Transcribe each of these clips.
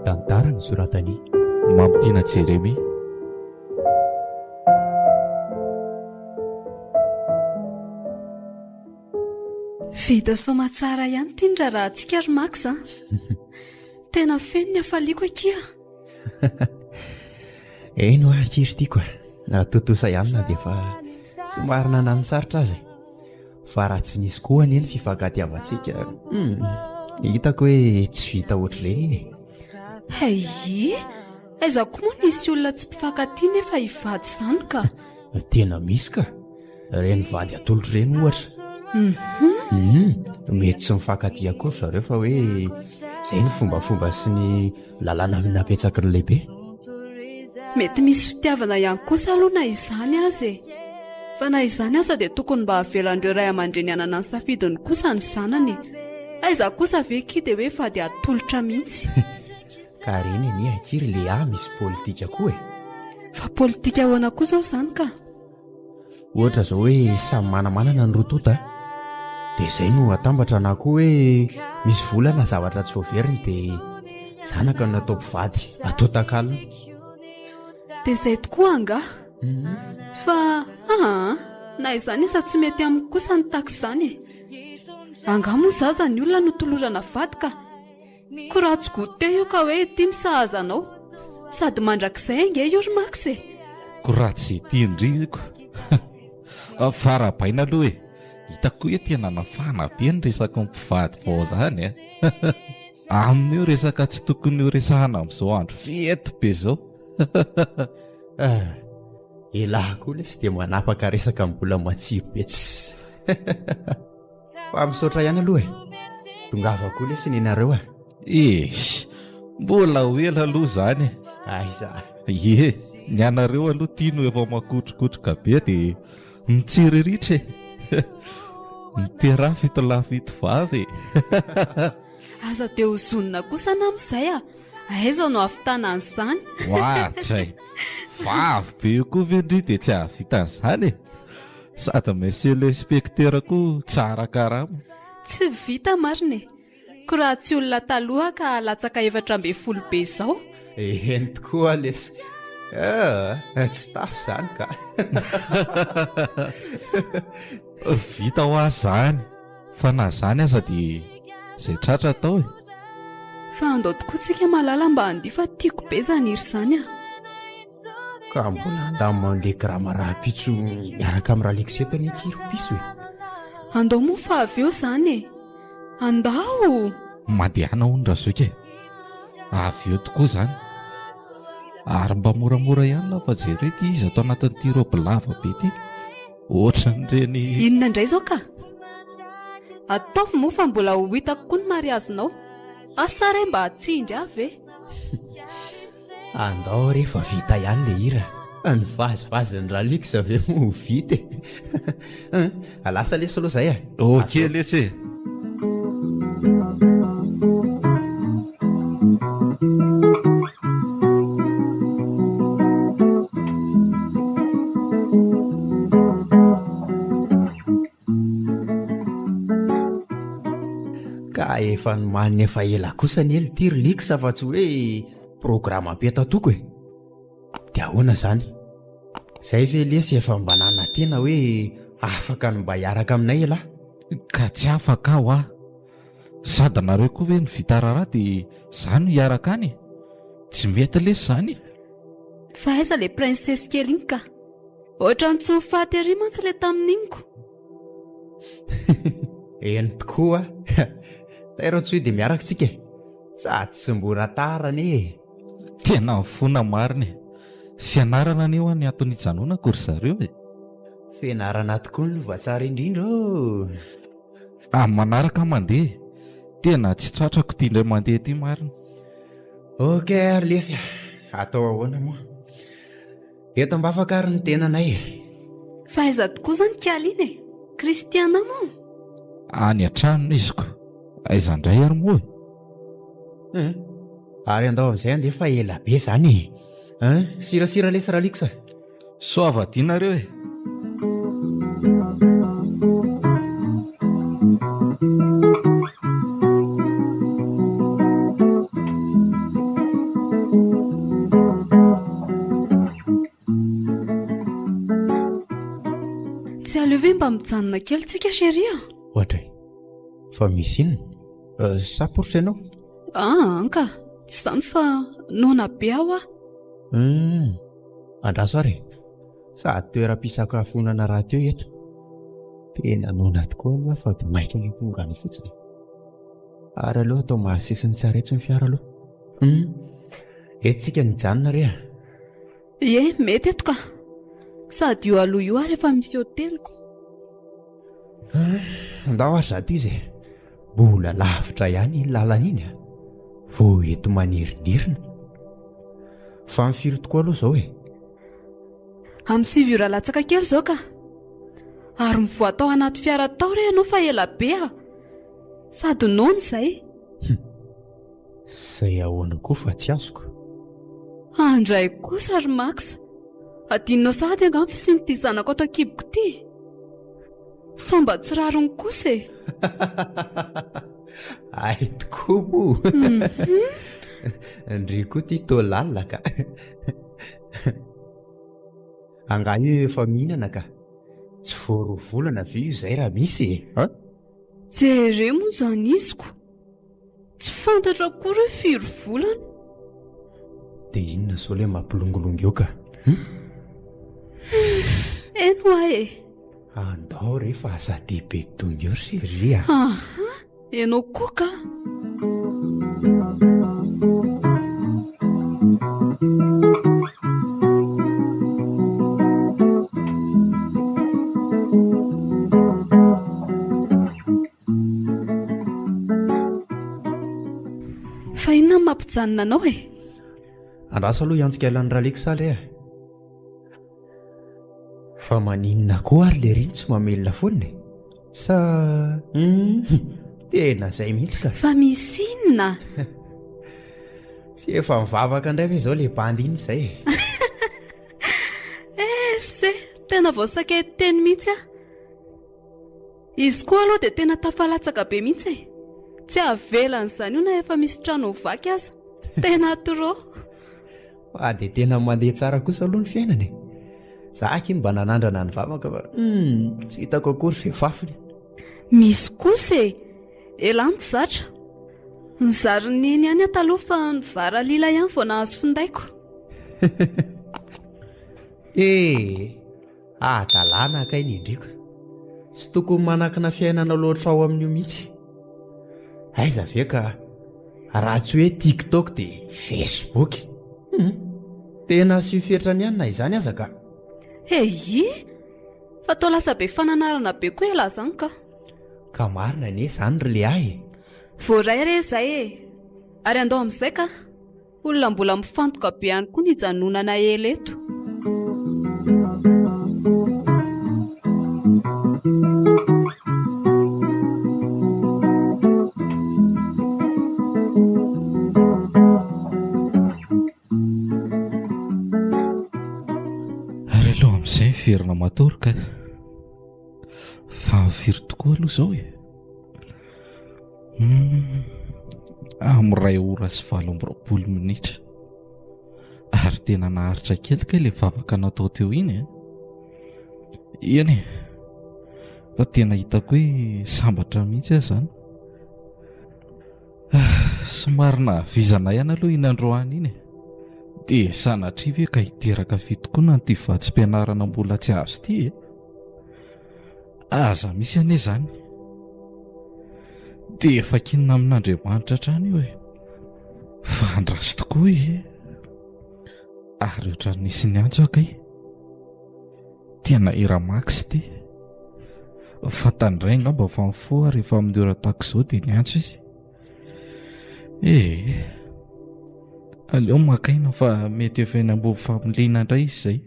Tantara nosoratan'i Mamitiana Jeremie. Vita soamatsara ihany ity ny raharahantsika ry Max a! Tena feno ny hafaliako akia! Eny hoa akia ry tiako a! Tontosa ihany na dia efa somary nanano sarotra aza e! Fa raha tsy nisy koa anie ny fifankatiavantsika, hum, hitako hoe tsy vita ohatr'ireny iny e! Hay! Aiza koa moa nisy olona tsy mpifankatia nefa hivady izany ka! Tena misy ka! Ireny vady atolotra ireny ohatra. Mhm. Mety tsy mifankatia akory zareo fa hoe izay ny fombafomba sy ny lalàna napetsaky ny lehibe. Mety misy fitiavana ihany kosa aloha na izany aza e! Fa na izany aza dia tokony mba avelan'ireo ray aman-dreny hanana ny safidiny kosa ny zanany e! Aiza kosa ve ki dia hoe vady atolotra mihitsy? Ka reny anie akia ry Léa misy politika koa e! Fa politika ahoana koa izao izany ka? Ohatra izao hoe samy manamanana ny roa tonta dia izay no atambatra na koa hoe misy vola na zavatra tsy voaveriny dia zanaka no atao mpivady, atao takalony. Dia izay tokoa angaha? Fa aa na izany aza tsy mety amiko kosa ny tahaka izany e! Angaha moa zaza ny olona no tolorana vady ka? Ko raha tsy goûter io ka hoe ity no sahaza anao. Sady mandrakizay ange io ry Max e! Ko raha tsy ity ndry ko. Fa arahabaina aloha e! Hitako hoe tena nafana be ny resaky ny mpivady vao zany a! Amin'io resaka tsy tokony ho resahana amin'izao andro fety be izao. Ah, elah koa lesy dia manapaka resaka mbola matsiro be tsy. Fa misaotra ihany aloha e. Tongava koa lesy nenareo a. Eish, mbola ho ela aloha izany e. Aiza. Ie, ny anareo aloha ity no efa makotrokotroka be dia mitsiriritra e. Miteraha fitolahy fitovavy e. Aza dia hozonina kosa na amin'izay a. Aiza no hahavitana an'izany? Ohatray! Vavy be io koa ve ndry dia tsy hahavita an'izany e? Sady monsieur l'inspecteur koa tsara karama. Tsy vita marina e! Ko raha tsy olona taloha ka latsaka 14 be izao. Eny tokoa lesy eh, tsy tafy izany ka. Vita ho azy izany. Fa na zany aza dia zay tratra atao e! Fa andao tokoa tsika malala mba handihy fa tiako be zany hira zany a! Ka mbola handany mandeha grama rahampitso miaraka amin'i Ralexy eto anie akia ry piso e! Andao moa fa avy eo zany e! Andao! Mandehana hono Razoky e! Avy eo tokoa zany! Ary mba moramora ihany lahy fa jereo ity izy ato anatin'ity robe lava be ity! Ohatran'ireny. Inona indray izao ka? Ataovy moa fa mbola ho hitako koa ny mariazinao. Asa re mba hatsindry ahy ve? Andao re fa vita ihany le hira. Ny vazivazin'i Ralix ve moa ho vita e? Lasa lesy aloha zay e. Ok lesy e. Ka efa nomanina efa ela kosa anie ity ry Lix fa tsy hoe programme petatoko e. Dia ahoana izany? Izay ve lesy efa mba nanantena hoe afaka ny mba hiaraka aminay ialahy? Ka tsy afaka aho ah! Sady nareo koa ve no vita raharaha dia za no hiaraka any e! Tsy mety lesy zany e! Fa aiza le princesse kely iny ka? Ohatran'ny tsy ho faty ery mantsy le tamin'iny ko! Eny tokoa! Tairo Antsohihy dia miaraka tsika e! Sady tsy mbola tara anie e! Tena mifona marina e! Fianarana anie hoa ny antony hijanonako ry zareo e! Fianarana tokoa ny lova tsara indrindra ô! Amin'ny manaraka aho mandeha e! Tena tsy tratrako ity indray mandeha ity marina. Ok ary lesy a! Atao ahoana moa? Eto ambafaka ary ny tenanay e! Fa aiza tokoa izany kally iny e? Christiana moa? Any an-tranony izy ko! Aiza indray ary moa e? Hein? Ary andao amin'izay andeha fa ela be izany e! Hein? Sirasira lesy Ralix a! Soava adia nareo e! Tsy aleo ve mba mijanona kely tsika chérie a? Ohatray. Fa misy inona? Euh, sa poritra ianao? Ah, anka, tsy izany fa noana be aho ah. Hum, andraso ary e. Sady toeram-pisakafonana rahateo eto. Tena noana tokoa aloha fa dia maika ny tonga any fotsiny. Ary aleo atao mahasesy ny tsaretsy ny fiara aloha. Hum, eto tsika nijanona re ah. Ie, mety eto ka. Sady io aloha io ary efa misy hoteliko. Andao ary zato izy e. Mbola lavitra ihany iny lalana iny a. Vao eto manerinerina. Fa ny firy tokoa aloha izao e? Amin'ny 9 ora latsaka kely izao ka. Ary mivoaha tao anaty fiara tao re ianao fa ela be a. Sady noana izay. Izay ahoana koa fa tsy azoko. Andray kosa ry Max. Adinonao sahady angaha ny fisian'ity zanako ato an-kiboko ity? Sao mba tsy rariny kosa e? Hay tokoa moa. Ndry koa ity toa lalina ka. Angaha io efa mihinana ka. Tsy vao roa volana ve io izay raha misy e? Jereo moa izany iziko. Tsy fantatro akory hoe firy volana. Dia inona izao ilay mampilongilongy eo ka? Hum? Eny hoa e! Andao re fa aza dia be dongy eo ry ry a! Aha! Ianao koa ka! Fa inona no mampijanona anao e? Andraso aloha hiantsika elan'i Ralex ary e. Fa maninona koa ary le riny tsy mamelona foana e? Sa hum tena zay mihitsy ka. Fa misy inona? Tsy efa mivavaka indray ve izao le bandy iny izay e? Ese, tena voasakay teny mihitsy aho. Izy koa aloha dia tena tafalatsaka be mihitsy e! Tsy avelany izany io na efa misy trano vaky aza. Tena trop. Fa dia tena mandeha tsara kosa aloha ny fiainana e. Za aky mba nanandrana nivavaka fa hum tsy hitako akory izay fafiny. Misy kosa e! Elah no tsy zatra. Nozary neny ihany aho taloha fa nivaralila ihany vao nahazo findaiko. Eh! Hadalana kay ny endriko. Tsy tokony manankina fiainana loatra ao amin'io mihitsy. Aiza ve ka raha tsy hoe TikTok dia Facebook. Hum, tena asio fetrany ihany na izany aza ka. Eii! Fa toa lasa be fananarana be koa ialahy izany ka. Ka marina anie izany ry Léa e. Voaray re izay e! Ary andao amin'izay ka. Olona mbola mifantoka be ihany koa ny hijanonana ela eto. Ary aleo amin'izay miverina matory ka. Fa firy tokoa aloha izao e? Hmm, amin'ny iray ora sy 28 minitra. Ary tena naharitra kely kay ilay vavaka natao teo iny e. Eny e, fa tena hitako hoe sambatra mihitsy aho izany. Ah, somary nahavizana ihany aloha iny androany iny e. Dia sanatria ve ka hiteraka fitokonana ity vatsim-pianarana mbola tsy azo ity e? Aza misy anie izany. Dia efa kinina amin'Andriamanitra hatrany io e. Fa andraso tokoa e. Ary ohatran'ny nisy niantso aho kay. Tena i Ramax ity. Fantany indray angamba fa mifoha rehefa amin'ny ora tahaka izao dia niantso izy. Eh, aleo maka aina fa mety efa eny ambony familiana indray izy izay.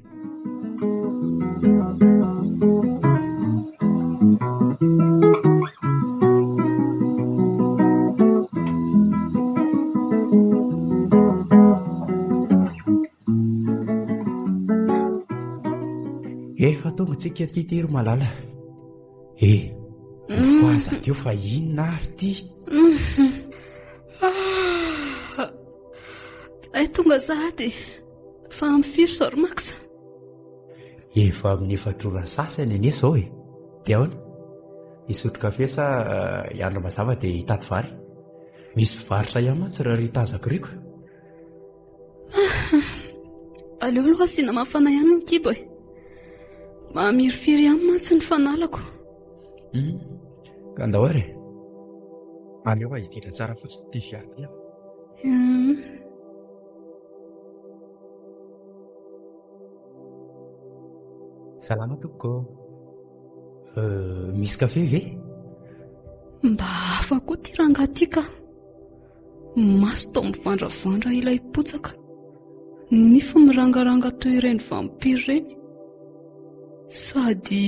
Efa tonga tsika aty ty ry malala. E, mifohaza teo fa inona ary ty? Ay tonga sahady. Fa amin'ny firy izao ry Max? Efa amin'ny efatra ora sasany anie izao e. Dia ahoana? Hisotro kafe sa eh, hiandry mazava dia hitady vary? Misy mpivarotra ihany mantsy raha ry tazako ireko. Aleo aloha asiana mafana ihany ny kibo e. Mahamirifiry ihany mantsy ny fanalako. Hmm. Ka andao ary e. Aleo ahidina tsara fotsiny ity fiara ity. Hmm. Salama tompoko. Euh, misy kafe ve? Mba hafa koa ity rangahy ity ka. Maso toa mivandravandra ilay potsaka. Nify mirangaranga toy ireny vampire ireny. Sady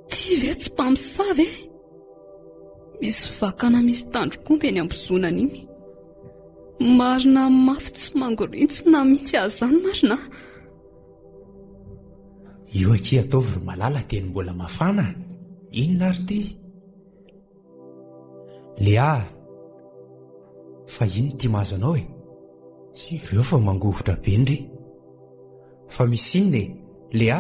ity ve tsy mpamosavy e? Misy vakana misy tandrok'omby eny am-bozonana iny. Marina mafy tsy mangorintsina mihitsy aza izany marina a! Io akia ataovy ry malala teny mbola mafana a! Inona ary ity? Léa a! Fa inona ity mahazo anao e? Jereo fa mangovitra be ndry. Fa misy inona e? Léa?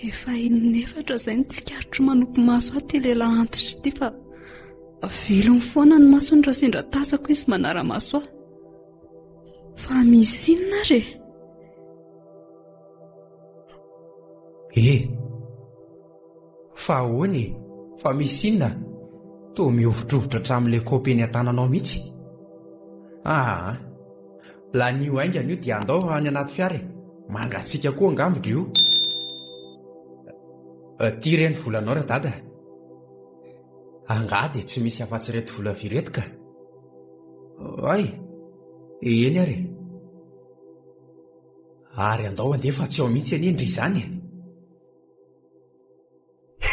Efa in'efatra izay no tsikaritro manopy maso ahy ity lehilahy antitra ity fa velony foana ny masony raha sendra tazako izy manara-maso ahy. Fa misy inona ary e? E! Fa ahoana e? Fa misy inona? Toa mihovitrovitra hatramin'ilay kaopy eny an-tananao mihitsy. Aa! Lanio haingana io dia andao any anaty fiara e! Mangatsiaka koa angamba dry io. Ity re ny volanao radada. Angaha dia tsy misy afa-tsy ireto vola vy ireto ka. Hay! Eny ary e. Ary andao handeha fa tsy ao mihitsy anie ndry izany e.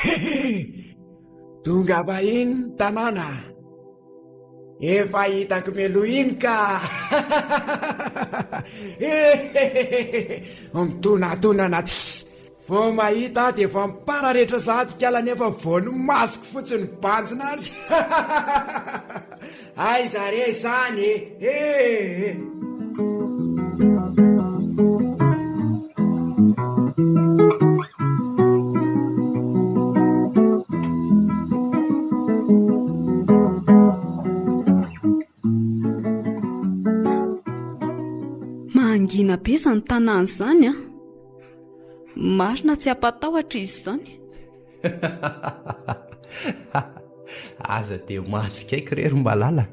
Hehe! Tonga vahiny ny tanàna. Efa hitako mialoha iny ka. Hehehehe! Mitonatonana tsy. Vao mahita aho dia efa mipararetra sahady kala nefa vao ny masoko fotsiny mibanjina azy. Aiza re izany e! Hehehe! Mangina be izany tanàna izany an! Marina tsy hampatahotra izy izany. Aza dia mahatsikaiky re ry Malala.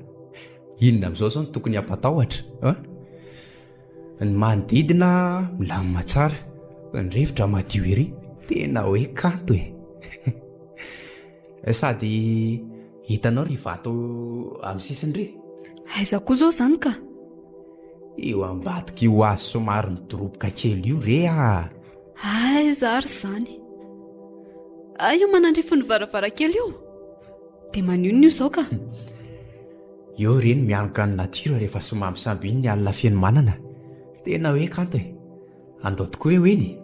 Inona amin'izao izao no tokony hampatahotra an? Ny manodidina milamina tsara, ny rivotra madio ery, tena hoe kanto e! Sady hitanao ry vato amin'ny sisiny ry? Aiza koa izao izany ka? Eo ambadik'io hazo somary midoroboka kely io re ah! Aiza ary izany? Hay io manandrify ny varavarankely io? Dia maninona io izao ka? Eo re ny mianoka ny natiora rehefa somambisamby iny ny alina feno manana. Tena hoe kanto e! Andao tokoa hoe ho eny e!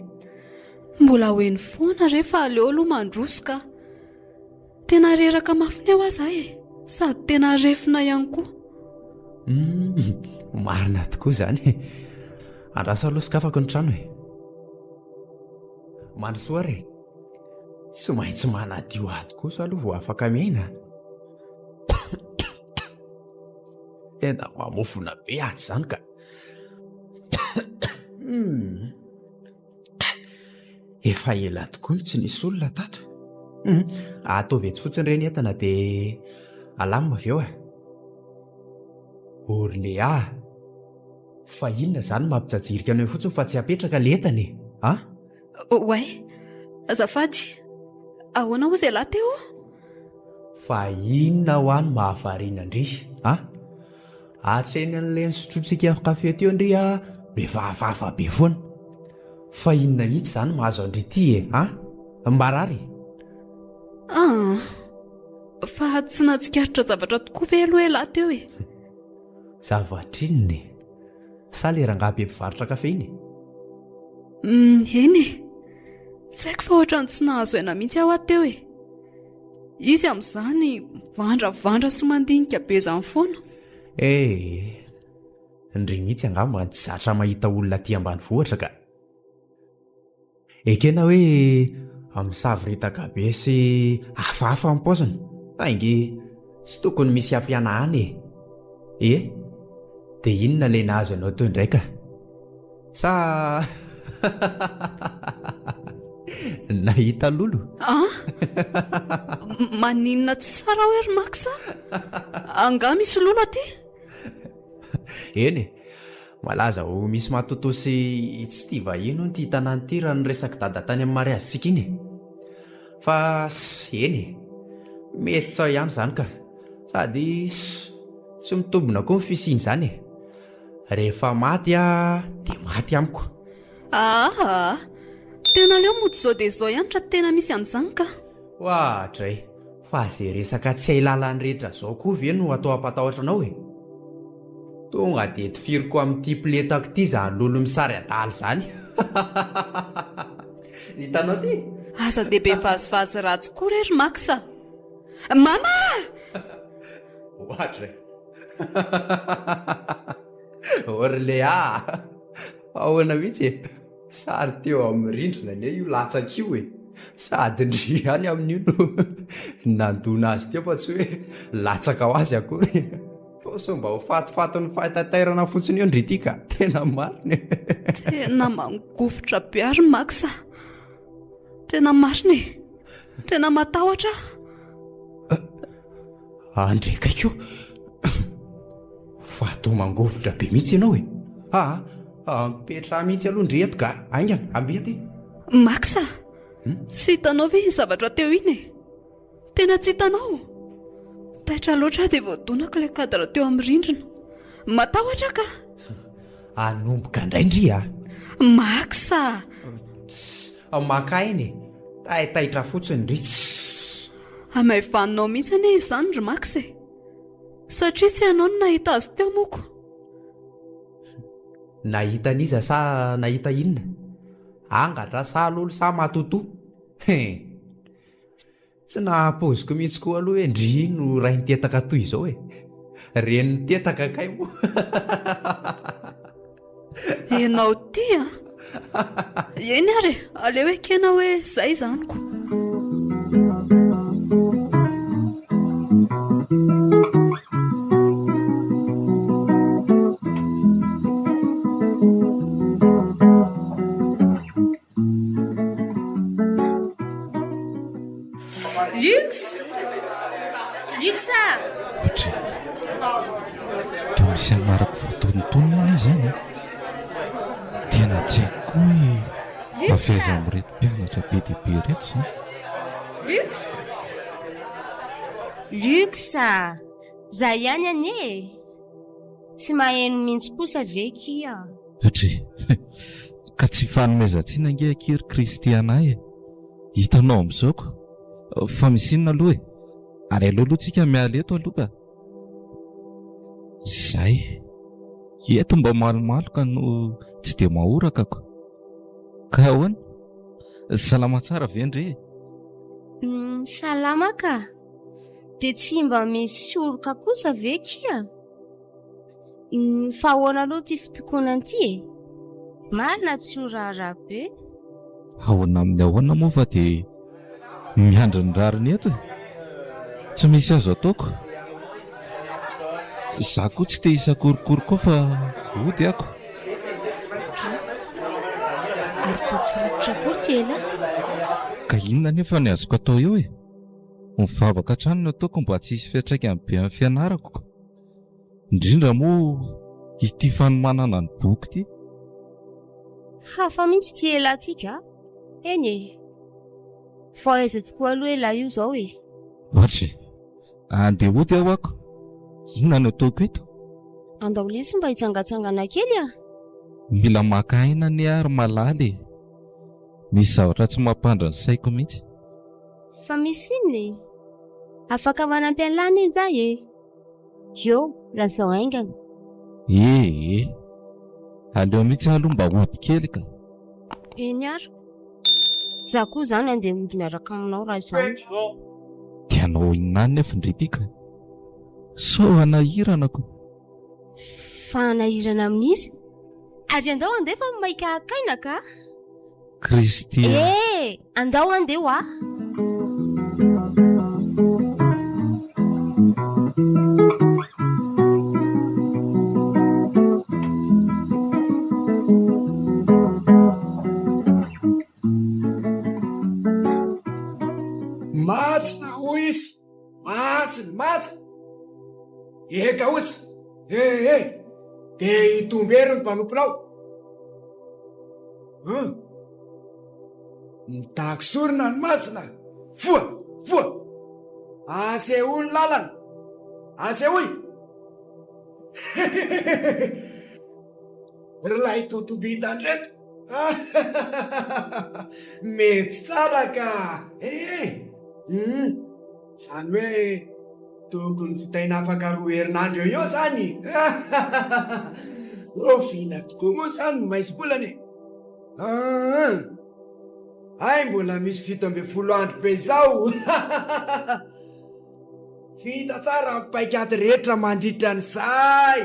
Mbola ho eny foana re fa aleo aloha mandroso ka! Tena reraka mafy ny aho aza e! Sady tena refona ihany koa. Humm, marina tokoa izany e! Andraso aloha sokafako ny trano e! Mandrosoa ary e! Tsy maintsy manadio ato kosa aloha vao afaka miaina. Tena mamofona be ato izany ka. Hmm. Efa ela tokoa no tsy nisy olona tato. Hmm. Ataovy etsy fotsiny ireny entana dia alamina avy eo e. Orléa. Fa inona izany mampijajirika anao eo fotsiny fa tsy apetraka le entana e? A? Oay, azafady. Ahoana hozy ialahy teo? Fa inona hoa no mahavariana an-dry a? Hatreny an'ilay nisotroantsika kafe teo ndry a, no efa hafahafa be foana. Fa inona mihitsy izany mahazo an-dry ity e, a? Marary e? Aa, fa tsy nahatsikaritra zavatra tokoa ve aloha ialahy teo e? Zavatra inona e? Sa le rangahy be mpivarotra kafe iny e? Humm, eny e! Tsy haiko fa ohatran'ny tsy nahazo aina mihitsy aho aho teo e! Izy amin'izany mivandravandra sy mandinika be izany foana. Eh! Ndry mihitsy angamba tsy zatra mahita olona aty ambanivohitra ka! Ekena hoe misavoritaka be sy hafahafa ny paoziny saingy tsy tokony misy hampihanahana e! E! Dia inona ilay nahazo anao teo indray ka? Sa nahita lolo? An! Maninona tsy tsara hoe ry Max a? Angaha misy lolo aty? Eny e! Malaza ho misy matotoa sy tsy tia vahiny hono ity tanàna ity raha ny resak'i Dada tany amin'ny mariazintsika iny e! Fa eny e! Mety tsao ihany izany ka! Sady tsy mitombina koa ny fisian'izany e! Rehefa maty aho dia maty amiko. Aa! Tena aleo mody izao dia izao ihany raha tena misy an'izany ka! Oadray! Fa ze resaka tsy hay lalany rehetra zao koa ve no atao hampatahotra anao e? Tonga de tifiriko amin'ity piletako ity zany lolo misary adala zany Hitanao ty? Aza de be vazivazy ratsy koa re ry Max a! Mama a! Ohatry e! Ô ry Léa a! Ahoana mihitsy e? Sary teo amin'ny rindrina anie io latsaka io e! Sady ndry ihany amin'io no nandona azy teo fa tsy hoe latsaka ho azy akory. Toa sao mba ho fatifatin'ny fahataitairana fotsiny eo ndry ity ka! Tena marina e! Tena mangovitra be ary Max a! Tena marina e! Tena matahotra aho. Andre kay ko! Fa toa mangovitra be mihitsy ianao e! Aa! Mipetraha mihitsy aloha ndry eto ka! Haingana, ambia aty! Max a! Tsy hitanao ve iny zavatra teo iny e? Tena tsy hitanao? Taitra loatra aho dia voadonako ilay cadre teo amin'ny rindrina. Matahotra aho ka! Hanomboka indray ndry a! Max a! Tss! Maka aina e! Taitaitra fotsiny ndry! Tss! Hamaivaninao mihitsy anie izany ry Max e! Satria tsy ianao no nahita azy teo moko. Nahita an'iza sa nahita inona? Angatra sa lolo sa matotoa? He! Tsy nahapaoziko mihitsy koa aloha hoe ndry no rain-tetaka toy izao e! Renin-tetaka kay moa! Ianao ity an! Eny ary e, aleo ekena hoe izay izany ko. Lux! Lux a! Ohatry toa misy anarako voatonontonona anie izany e! Tena tsy haiko koa hoe avy aiza amin'ireto mpianatra be dia be ireto izany. Lux! Lux a! Za ihany anie e! Tsy maheno mihitsy kosa ve kia? Dry. Ka tsy ifanomezan-tsiny ange akia ry Christiana e! Hitanao amin'izao ko! Fa misy inona aloha e? Ary aleo aloha tsika miala eto aloha ka! Izay. Eto mba malomaloka no tsy dia mahoraka ko! Ka ahoana? Salama tsara ve ndry e? Salama ka! Dia tsy mba misy oroka kosa ve kia? Fa ahoana aloha ity fitokonana ity e? Marina tsy ho raharaha be. Ahoana amin'ny ahoana moa fa dia miandry ny rariny eto e! Tsy misy azo ataoko. Za koa tsy te hisakorikory koa fa hody ako. Ary toa tsy rototra akory ity elah. Ka inona anefa ny azoko atao eo e? Mivavaka hatrany no ataoko mba tsy hisy fiantraikany be amin'ny fianarako ka. Indrindra moa ity fanomanana ny boky ity. Hafa mihitsy ity elah ity ka! Eny e! Fa aiza tokoa aloha elah io izao e? Ohatra e! Andeha hody aho ako! Inona no ataoko eto? Andao lesy mba hitsangatsangana kely a! Mila maka aina anie aho ry Malala e! Misy zavatra tsy mampandry ny saiko mihitsy. Fa misy inona e? Afaka manampy an'lah anie izaho e! Eo, lazao haingana. Ee, aleo mihitsy aloha mba hody kely ka. Eny ary. Za koa izany andeha hody miaraka aminao raha izany. Dia hanao inona any nefa ndry ity ka? Sao hanahirana ko. Fa hanahirana amin'iza? Ary andao handeha fa maika haka aina ka! Kristy a! Eh! Andao handeha hoa! Matsina hoy izy, matsina, matsina. Eka ozy, eh eh, dia hitombo hery ny mpanomponao. Hum. Mitaky sorona ny masina. Foha, foha. Asehoy ny lalana. Asehoy. Ry lahy totombintana ireto. Mety tsara ka. Eh! Hum. Izany hoe tokony vitaina afaka roa herinandro eo eo izany. Oviana tokoa moa izany no maizim-bolana e? Aa! Hay mbola misy 17 andro be izao! Vita tsara ny paikady rehetra mandritra an'izay!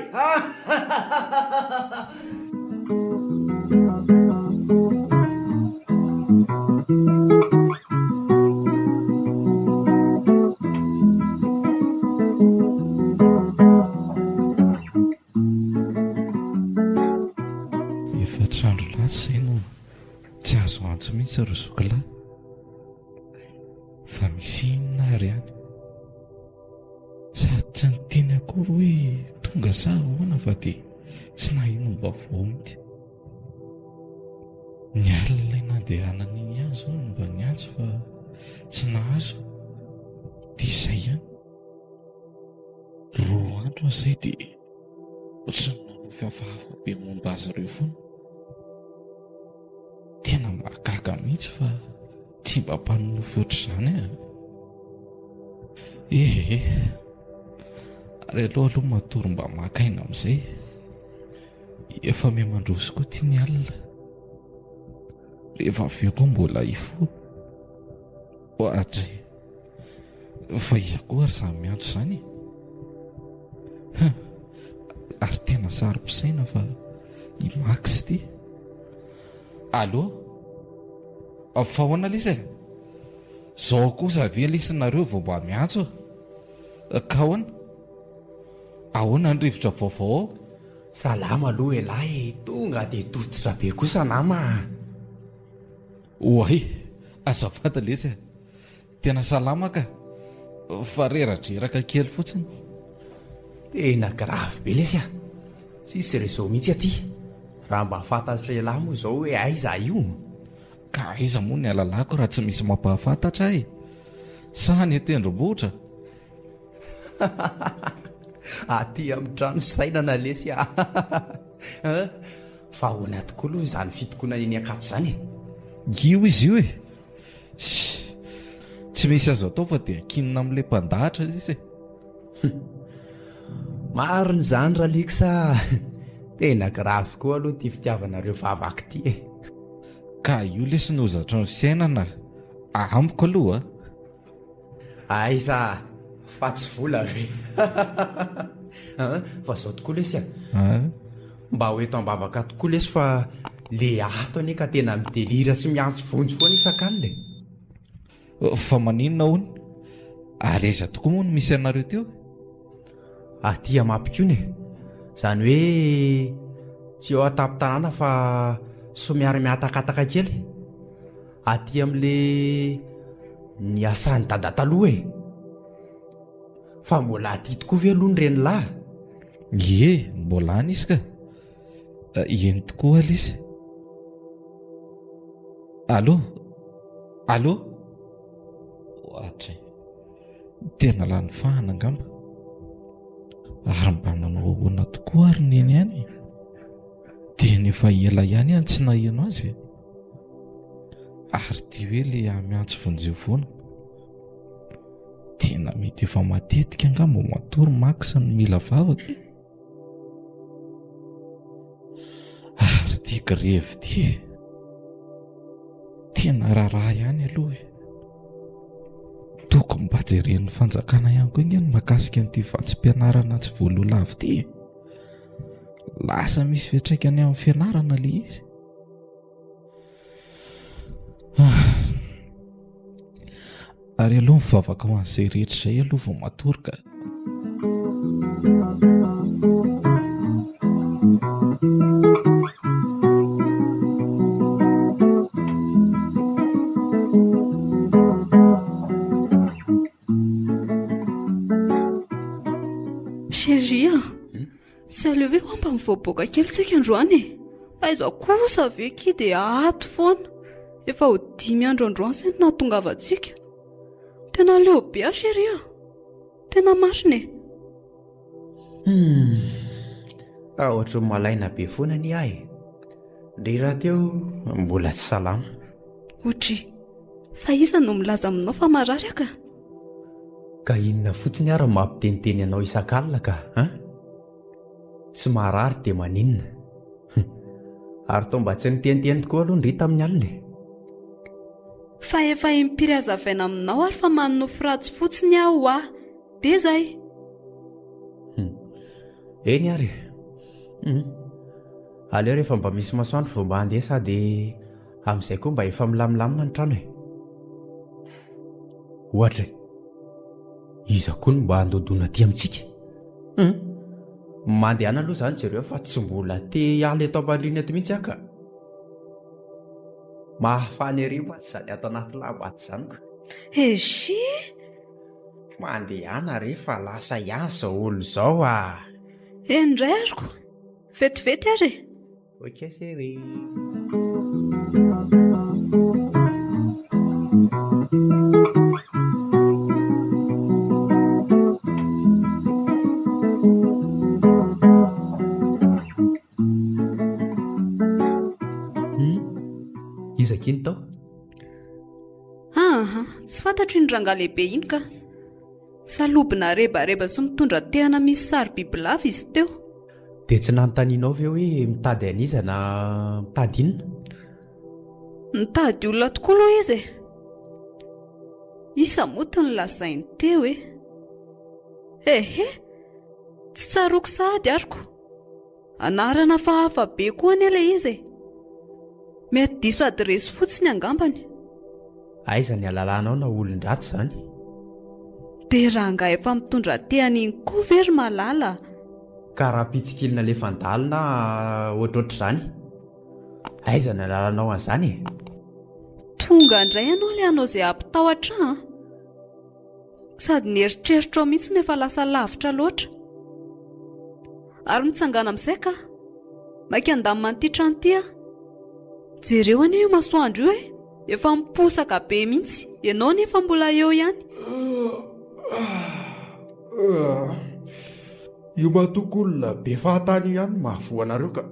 Efatr'andro lasa izay no tsy azo antso mihitsy ry zokilahy. Fa misy inona ary any? Sady tsy niteny akory hoe tonga sa ahoana fa dia tsy nahenoam-baovao mihitsy. Ny alina ilay nandehanana iny ihany izao no mba niantso fa tsy nahazo. Dia izay ihany. Roa andro aho izay dia ohatran'ny nanofy hafahafa be momba azy ireo foana. Tena mahagaga mihitsy fa tsy mba mpanonofy ohatr'izany aho. Eh eh. Ary aleo aloha matory mba maka aina amin'izay. Efa miha-mandroso koa ity ny alina. Rehefa avy eo koa mbola hifoha. Oadray. Fa iza koa ary izany miantso izany e? Huh. Ary tena saro-pisaina fa i Max ity. Allô? Fa ahoana lesy e? Zao kosa ve lesy nareo vao mba miantso? Ka ahoana? Ahoana ny rivotra vaovao ao? Salama aloha elah e, tonga dia tototra be kosa nama a! Oay! Azafady lesy a! Tena salama ka! Fa reradreraka kely fotsiny. Tena grave be lesy a! Tsisy réseau mihitsy aty. Raha mba fantatr'elah moa izao hoe aiza io? Ka aiza moa ny alalako raha tsy misy mampahafantatra ahy e? Sa any an-tendrombohitra? Aty amin'ny trano fisainana lesy a! Fa ahoana tokoa aloha izany fitokonana eny Ankatso izany e? Io izy io e! Tsy misy azo atao fa dia ankinina amin'ilay mpandahatra ilay izy e! Marina izany Ralix a! Tena grave tokoa aloha ity fitiavanareo vavaka ity e! Ka io lesy no hozatry ny fiainana amiko aloha a! Aiza fa tsy vola ve? Fa zao tokoa lesy a! Mba ho eto am-bavaka tokoa lesy fa le ato anie ka tena mi-delire sy miantso vonjy foana isak'alina e! Fa maninona hono? Ary aiza tokoa moa no misy anareo teo? Aty Amapikony e! Izany hoe tsy eo an-tampon-tanàna fa somary mihatakataka kely. Aty amin'le niasan'i dada taloha e! Fa mbola aty tokoa ve aloha ny renilahy? Ie, mbola any izy ka. Eny tokoa aloha izy. Allô? Allô? Ohatry. Tena lany fahana angamba. Ary mba nanao ahoana tokoa ary neny any e? Dieny efa ela ihany aho tsy naheno azy e. Ary ity hoe le miantso vonjeo foana. Tena mety efa matetika angamba matory Max no mila vavaka e. Ary ity grevy ity e. Tena raharaha ihany aloha e. Tokony mba jeren'ny fanjakana ihany koa ange ny mahakasika an'ity vatsim-pianarana tsy voaloa lava ity e. Lasa misy fiantraikany amin'ny fianarana ilay izy. Ary aloha mivavaka ho an'izay rehetra izay aloha vao matory ka. Chérie a! Tsy aleo ve hoa mba mivoaboaka kely tsika androany e? Aiza kosa ve ki dia ato foana? Efa ho dimy andro androany izay no nahatongavantsika. Tena leo be aho chérie a! Tena marina e! Humm! Ah, ohatran'ny malaina be foana anie aho e! Ndry rahateo mbola tsy salama. Otri, fa iza no milaza aminao fa marary aho ka? Ka inona fotsiny ary no mampiteniteny anao isak'alina ka an? Tsy marary dia maninona? Ary toa mba tsy niteniteny tokoa aloha ndry tamin'ny alina e! Fa efa impiry hazavaina aminao ary fa manonofy ratsy fotsiny aho hoa! Dia izay! Hum. Eny ary e! Hum. Aleo rehefa mba misy masoandro vao mba handeha sady amin'izay koa mba efa milamilamina ny trano e! Ohatra e! Iza koa no mba handodona aty amintsika? Hum! Mandehana aloha izany jereo fa tsy mbola te hiala eto am-pandriana eto mihitsy aho ka! Mahafaly ery mantsy izany ato anaty lamba ato izany ka! Eshi! Mandehana re fa lasa ihany izao olona izao ah! Eny indray ary ko! Vetivety ary e! Ok chérie. Hmm? Iza akia ny tao? Aha, tsy fantatro iny rangahy lehibe iny ka. Salobina rebareba sy mitondra tehana misy sary bibilava izy teo. Dia tsy nanontanianao ve hoe mitady an'iza na mitady inona? Mitady olona tokoa aloha izy e! Iza moa ty nolazainy teo e? Ehe! Tsy tsaroako sahady ary ko! Anarana hafahafa be koa anie ilay izy e! Mety diso adiresy fotsiny angambany. Aiza ny halalanao na olon-dratsy izany? Dia rangahy efa mitondra tehana iny koa ve ry Malala? Ka raha mpitsikilo nalefan-dalo na ohatrohatr'izany, aiza ny halalanao an'izany e? Tonga indray ianao ilay hanao izay hampitahotra ahy an! Sady ny eritreritrao mihitsy no efa lasa lavitra loatra. Ary mitsangàna amin'izay ka! Maika handamina an'ity trano ity aho. Jereo anie io masoandro io e! Efa miposaka be mihitsy, ianao nefa mbola eo ihany. Io matoky olona be fahatany io ihany no mahavoa anareo ka.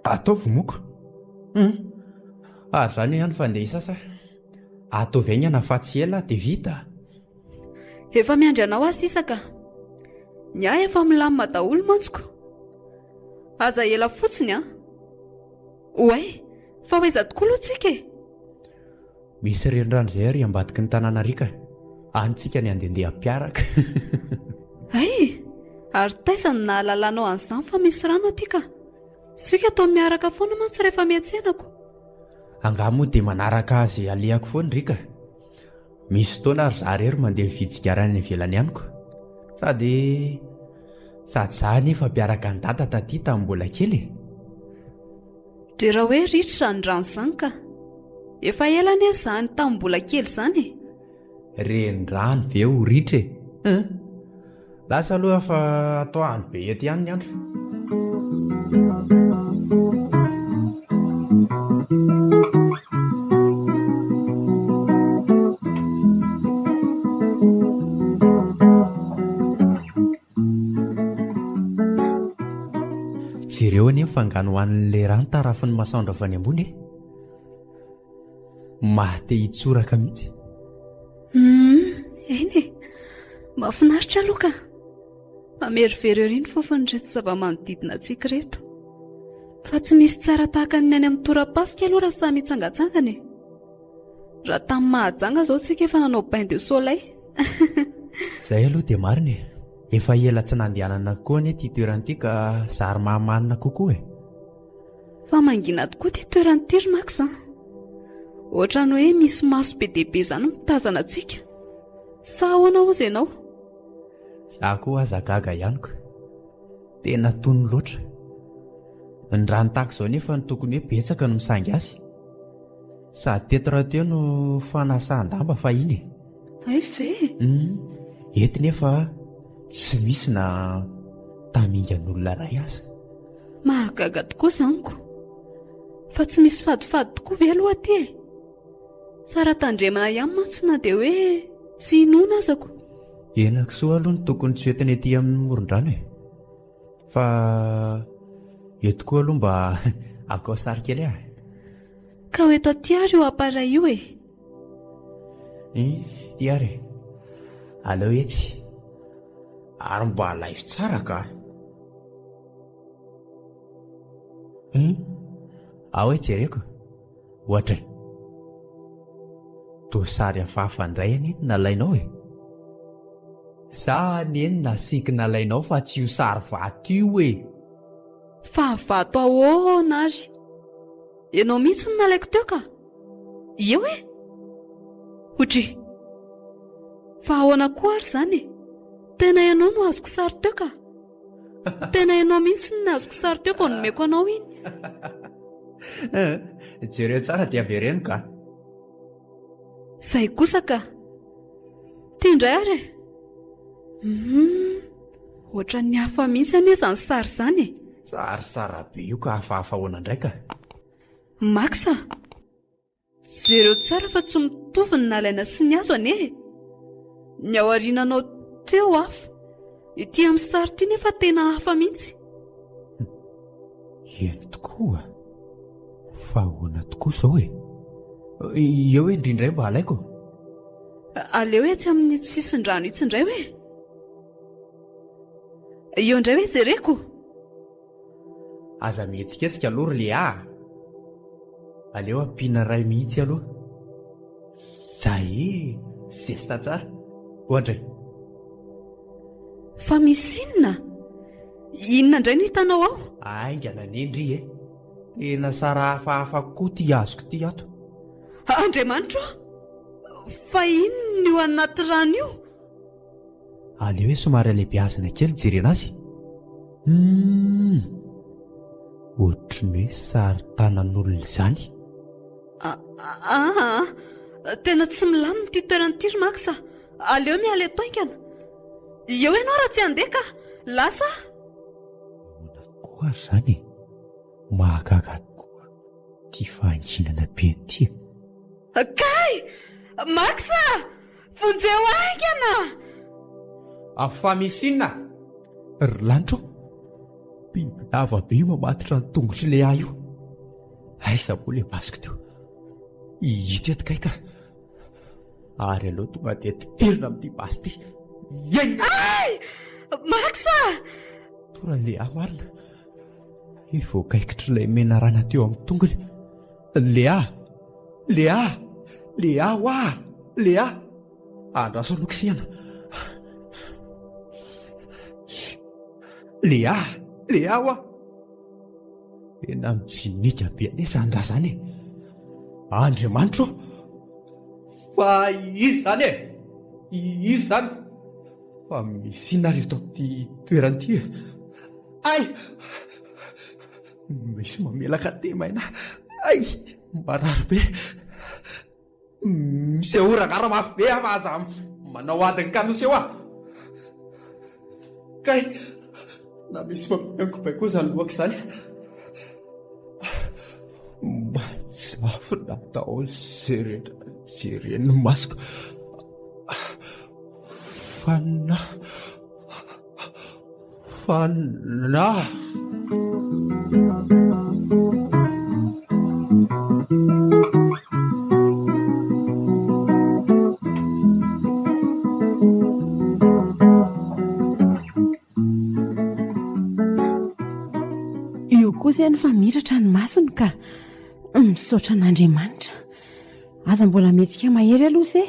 Ataovy moka. Hum. Ary izany ihany fa ndeha hisasa. Ataovy haingana fa tsy ela dia vita. Efa miandry anao aho sisa ka. Ny ahy efa milamina daholo mantsy ko. Aza ela fotsiny an. Oay, fa ho aiza tokoa aloha tsika e? Misy renirano izay ary ambadiky ny tanàna ary ka. Any tsika ny handehandeha hampiaraka. Hay! Ary taiza no nahalalanao an'izany fa misy rano aty ka? Soika toa miaraka foana mantsy rehefa miantsena ko. Angaha moa dia manaraka azy alehako foana ry ka. Misy fotoana ary za irery mandeha mividy sigara any ivelany any ko. Sady sady za anefa mpiaraka an'i dada taty tamin'ny mbola kely e. Dia raha hoe ritra izany rano izany ka. Efa ela anie izany tamin'ny mbola kely izany e. Renirano ve ho ritra e? Hein? Lasa aloha fa atoandro be eto ihany ny andro. Jereo anie ny fanganohan'ilay rano tarafin'ny masoandro avy any ambony e. Maha te hitsoraka mihitsy. Humm, eny e. Mahafinaritra aloha ka. Mamerovero ery ny fofon'ireto zava-manodidina antsika ireto. Fa tsy misy tsara tahaka ny any amin'ny torapasika aloha raha samy hitsangantsangana e. Raha tamin'ny Mahajanga izao tsika efa nanao bain de soleil. Izay aloha dia marina e. Efa ela tsy nandehanana koa anie ity toerana ity ka zary mahamanina kokoa e. Fa mangina tokoa ity toerana ity ry Max an. Ohatran'ny hoe misy maso be dia be izany mitazana antsika. Sa ahoana hozy ianao? Za koa aza gaga ihany ko. Tena tony loatra. Ny rano tahaka izao nefa no tokony hoe betsaka no misangy azy. Sady teto rahateo no fanasan-damba fahiny e. Hay ve? Hum, eto nefa tsy misy na tamingan'olona iray aza. Mahagaga tokoa izany ko. Fa tsy misy fadifady tokoa ve aloha aty e? Tsara tandremana ihany mantsy na dia hoe tsy inoana aza ko. Henakisoa aloha no tokony tsy hoentina ety amin'ny moron-drano e. Fa eto koa aloha mba akao sary kely ah. Ka ho eto aty ary io appareil io e. Ity ary e. Aleo etsy. Ary mba alaivo tsara ka. Hum. Ao e jereko. Ohatry. Toa sary hafahafa indray anie no nalainao e. Za anie no nasiako nalainao fa tsy io sary vato io e. Fa vato ahoana ary? Ianao mihitsy no nalaiko teo ka. Eo e! Ohatry. Fa ahoana koa ary izany e? Tena ianao no azoko sary teo ka. Tena ianao mihitsy no nazoko sary teo vao nomeko anao iny. Jereo tsara dia avereno ka. Zay kosa ka. Ty indray ary e. Hum, ohatran'ny hafa mihitsy anie izany sary izany e. Sary tsara be io ka hafahafa ahoana indray ka. Max a! Jereo tsara fa tsy mitovy ny nalaina sy ny azo anie e! Ny ao aoriananao teo hafa, ity amin'ny sary ity nefa tena hafa mihitsy. Eny tokoa! Fa ahoana tokoa izao e? Eo hoe ndry indray mba alaiko. Aleo etsy amin'ny sisin-drano itsy indray hoe. Eo indray hoe jereko. Aza mihetsiketsika aloha ry Léa a! Aleo ampiana iray mihitsy aloha. Zay e! Zesta tsara. Oadray. Fa misy inona? Inona indray no hitanao ao? Haingana anie ndry e! Tena sara hafahafa koa ity azoko ity ato. Andriamanitro ô! Fa inona io anaty rano io? Aleo hoe somary alehibeazina kely jerena azy. Humm! Ohatry ny hoe sary tanan'olona izany. Aa! Tena tsy milamina ity toerana ity ry Max a! Aleo miala eto haingana. Eo ianao raha tsy handeha ka! Lasa aho! Ahoana tokoa ary izany e? Mahagaga tokoa ity fahanginana be ity e! Kay! Max a! Vonjeo haingana! Fa misy inona? Ry lanitra ô! Biby lava be io mamatotra ny tongotr'i Léa io. Aiza moa ilay basiko teo? Ito eto kay ka. Ary aleo tonga dia tifirina amin'ity basy ity. Eny! Ay! Max a! Tora Léa marina. Voakaikitr'ilay menarana teo amin'ny tongony. Léa! Léa! Léa hoa! Léa! Andraso aloha kisihana. Léa! Léa hoa! Tena mijinika be anie izany raha izany e! Andriamanitra ô! Fa iza izany e? Iza izany? Fa misy inona ary eto amin'ity toerana ity e? Ay! Misy mamelaka temaina. Ay! Marary be. Misehoa rangara mafy be fa aza manao adin'ny kanosy eo aho. Kay! Na misy mampianko kibay koa izany lohako izany. Manjavona daholo izay rehetra jeren'ny masoko. Fanina. Fanina. Io kosa eny fa miratra ny masony ka. Misaotra an'Andriamanitra. Aza mbola mihetsika mahery aloha se.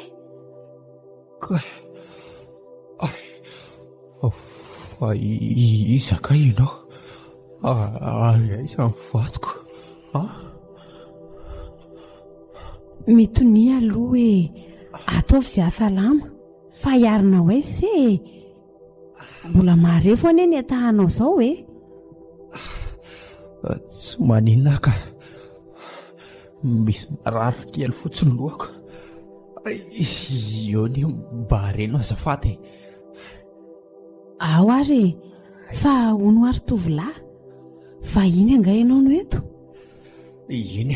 Kay. Fa iza kay ianao? Ary aiza ny vadiko? An? Mitonia aloha e. Ataovy izay hahasalama. Fa hiarina ho aiza se e? Mbola marefo anie ny hetahanao izao e. Tsy maninona aho ka. Misy marary kely fotsiny lohako. Eo anie mba hareno azafady e. Ao ary e. Fa hono ary tovolahy, vahiny angaha ianao no eto? Eny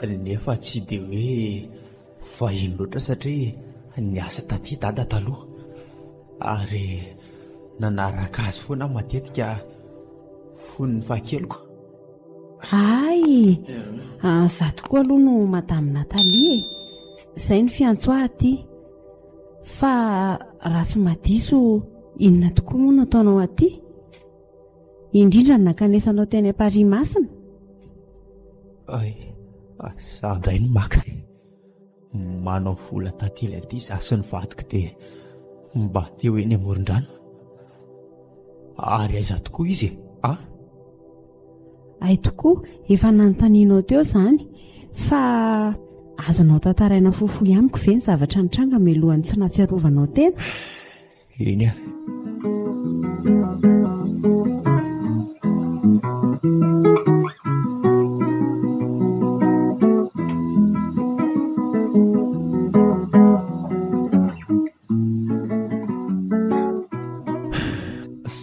e, nefa tsy dia hoe Vahiny loatra satria niasa taty dada taloha ary nanaraka azy foana aho matetika fony fahakeliko. Hay! Za tokoa aloha no Madame Nathalie e! Izay no fiantso ahy aty. Fa raha tsy mahadiso inona tokoa moa no ataonao aty? Indrindra ny nankanesanao teny Paris Masina. Ay, za indray no Max e. Manao vola tantely aty za sy ny vadiko dia mba te ho eny amoron-drano. Ary aiza tokoa izy e? A? Hay tokoa, efa nanontanianao teo izany. Fa azonao tantaraina fohifohy amiko ve ny zavatra nitranga mialohan'ny tsy nahatsiarovanao tena? Eny ary.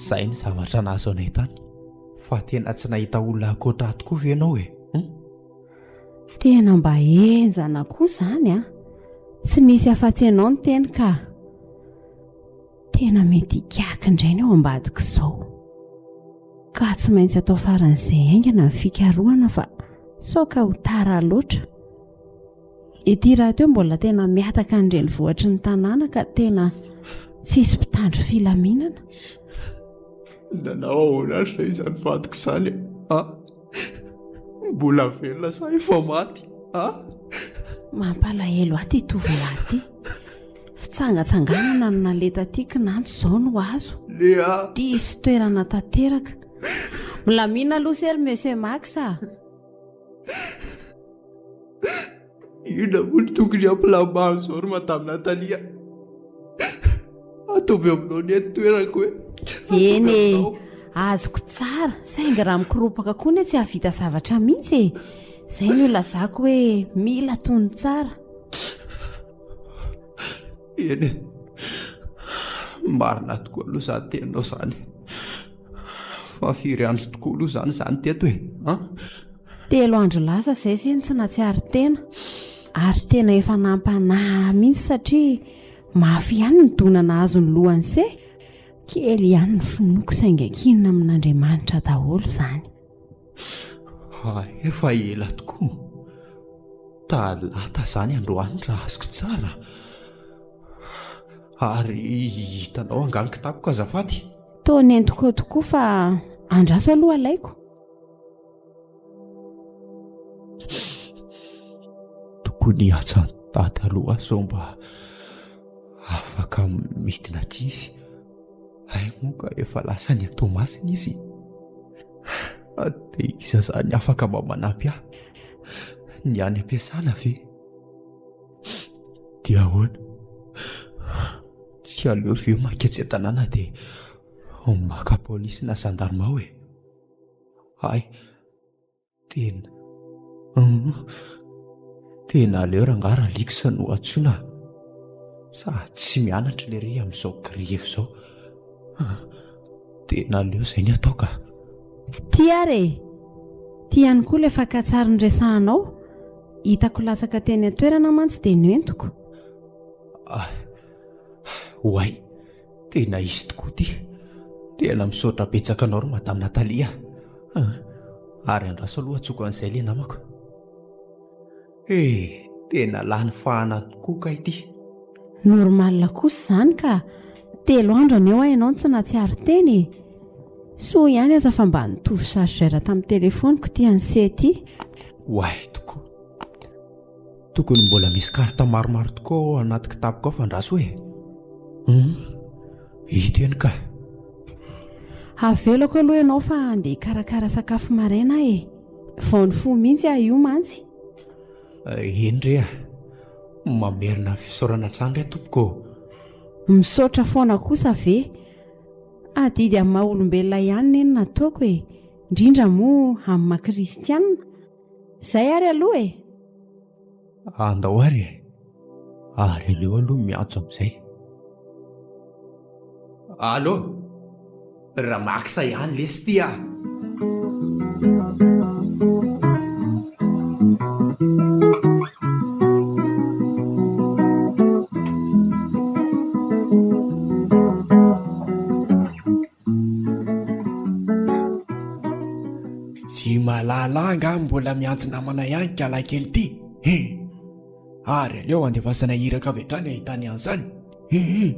Zay ny zavatra nahazo anay tany. Fa tena tsy nahita olona ankoatra ahy tokoa ve ianao e? Hum? Tena mba henjana koa izany an! Tsy nisy afa-tsy ianao niteny ka. Tena mety hikaky indray ny ao ambadik'izao. Ka tsy maintsy atao faran'izay haingana ny fikarohana fa sao ka ho tara loatra. Ity rahateo mbola tena mihataka ny renivohitry ny tanàna ka tena tsisy mpitandro filaminana. Nanao ahoana ary ve izany vadiko izany a? Mbola velona sa efa maty a? Mampalahelo ahy ity tovolahy ity. Fitsangatsanganana no naleha taty kinanjo izao no azo. Léa! Diso toerana tanteraka. Milamina aloha se ry Monsieur Max a! Inona moa no tokony hampilamina an'izao ry Madame Nathalie a? Ataovy aminao ny eto toerako e! Eny e! Azoko tsara, saingy raha mikoropaka koa anie tsy hahavita zavatra mihitsy e! Izay no ilazako hoe mila tony tsara. Eny e! Marina tokoa aloha izany teninao izany. Fa firy andro tokoa aloha izany izany teto e? An? Telo andro lasa izay se no tsy nahatsiaro tena ary tena efa nampanahy ahy mihitsy satria mafy ihany ny dona nahazo ny lohany se. Kely ihany ny finoako saingy ankinina amin'Andriamanitra daholo izany. Hay, efa ela tokoa. Talata izany androany raha azoko tsara. Ary hitanao angaha ny kitapoko azafady? Toa nentiko eo tokoa fa andraso aloha alaiko. Tokony hiantsa an'i Dada aloha aho sao mba afaka midina aty izy. Hay moa ka efa lasa any Toamasina izy. Dia iza izany afaka mba manampy ahy? Ny any am-piasana ve? Dia ahoana? Tsy aleo ve manketsy an-tanàna dia maka polisy na zandarma ao e? Hay, tena tena aleo rangahy Ralix no antsoina sa tsy mianatra lery amin'izao grevy izao. Tena aleo izay ny atao ka. Ty ary e! Ty ihany koa ilay fakan-tsary noresahanao. Hitako latsaka teny an-toerana mantsy dia noentiko. Ah, oay, tena izy tokoa ity. Tena misaotra betsaka anao ry Madame Nathalie a. Ary andraso aloha antsoiko an'izay ilay namako. He, tena lany fahana tokoa kay ity. Normal kosa izany ka! Telo andro anie hoa ianao no tsy nahatsiaro tena e! Soa ihany aza fa mba nitovy chargeur tamin'ny telefaoniko ity an'se ity. Oay tokoa. Tokony mbola misy carte maromaro tokoa ao anaty kitapoko ao fa andraso e. Hum, hita eny ka. Avelako aloha ianao fa handeha hikarakara sakafo maraina aho e. Vao nifoha mihitsy aho io mantsy. Eny re a. Mamerina fisaorana hatrany re tompoko ô. Misaotra foana kosa ve? Adidy amin'ny maha olombelona ihany ne no nataoko e, indrindra moa amin'ny maha kristianina. Izay ary aloha e! Andao ary e! Ary aleo aloha miantso amin'izay. Allô! Ramax ihany lesy ity ah! Tsy mahalala angaha mbola miantso namana ihany kalakely ity he! Ary aleo andefasana iraka avy hatrany ahitany an'izany he he!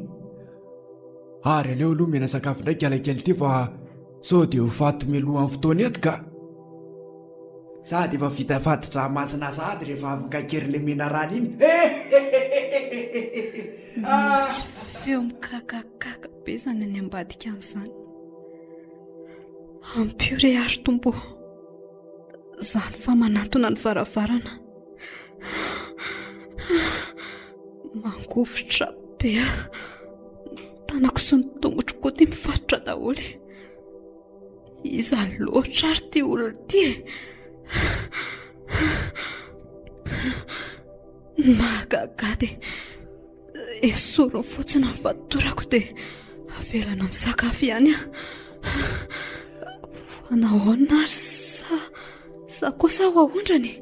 Ary aleo aloha omena sakafo indray kalakely ity fa sao dia ho faty mialohan'ny fotoana eto ka! Sady efa vita fati-drà masina sahady rehefa avy nikaikery ilay menarana iny he he he he! Misy feo mikakakaka be izany any ambadika any izany. Ampio re ary Tompo ô. Izany fa manantona ny varavarana. Mangovitra be aho. Ny tanako sy ny tongotro koa dia mifatotra daholo. Iza loatra ary ity olona ity e? Ny mahagaga ahy dia Esoriny fotsiny ny fatorako dia avelana misakafo ihany aho. Fa nahoana ary sa sa kosa ho aondrany?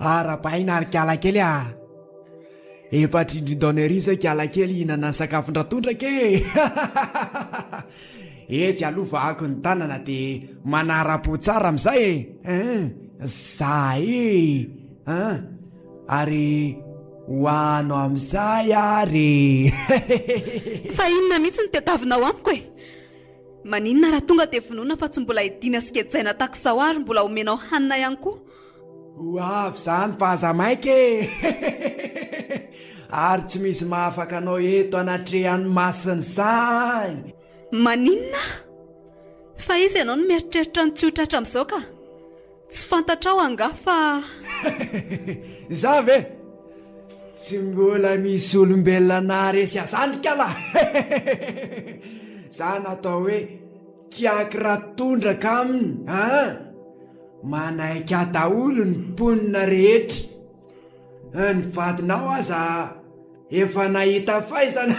Arabaina ary kala kely ah. Efa trindrin-daona ery izay kala kely hihinana ny sakafon-dratondraka e. Etsy aloha vahako ny tanana dia manara-po tsara amin'izay e. Zay e. Ary ho ano amin'izay ary e! Fa inona mihitsy no tadiavinao amiko e? Maninona raha tonga dia vonoina fa tsy mbola hidiana sy gejaina tahaka izao ary mbola omenao hanina ihany koa? Ho avy izany fa aza maika e! Ary tsy misy mahafaka anao eto anatrehan'ny mason'izany! Maninona? Fa iza ianao no mieritreritra ny tsy ho tratra amin'izao ka? Tsy fantatrao angaha fa. Izaho ve? Tsy mbola misy olombelona naharesy ahy zany kala! Za natao hoe kiaky ratondraka aminy an! Manaiky ahy daholo ny mponina rehetra. Ny vadinao aza efa nahita faisana.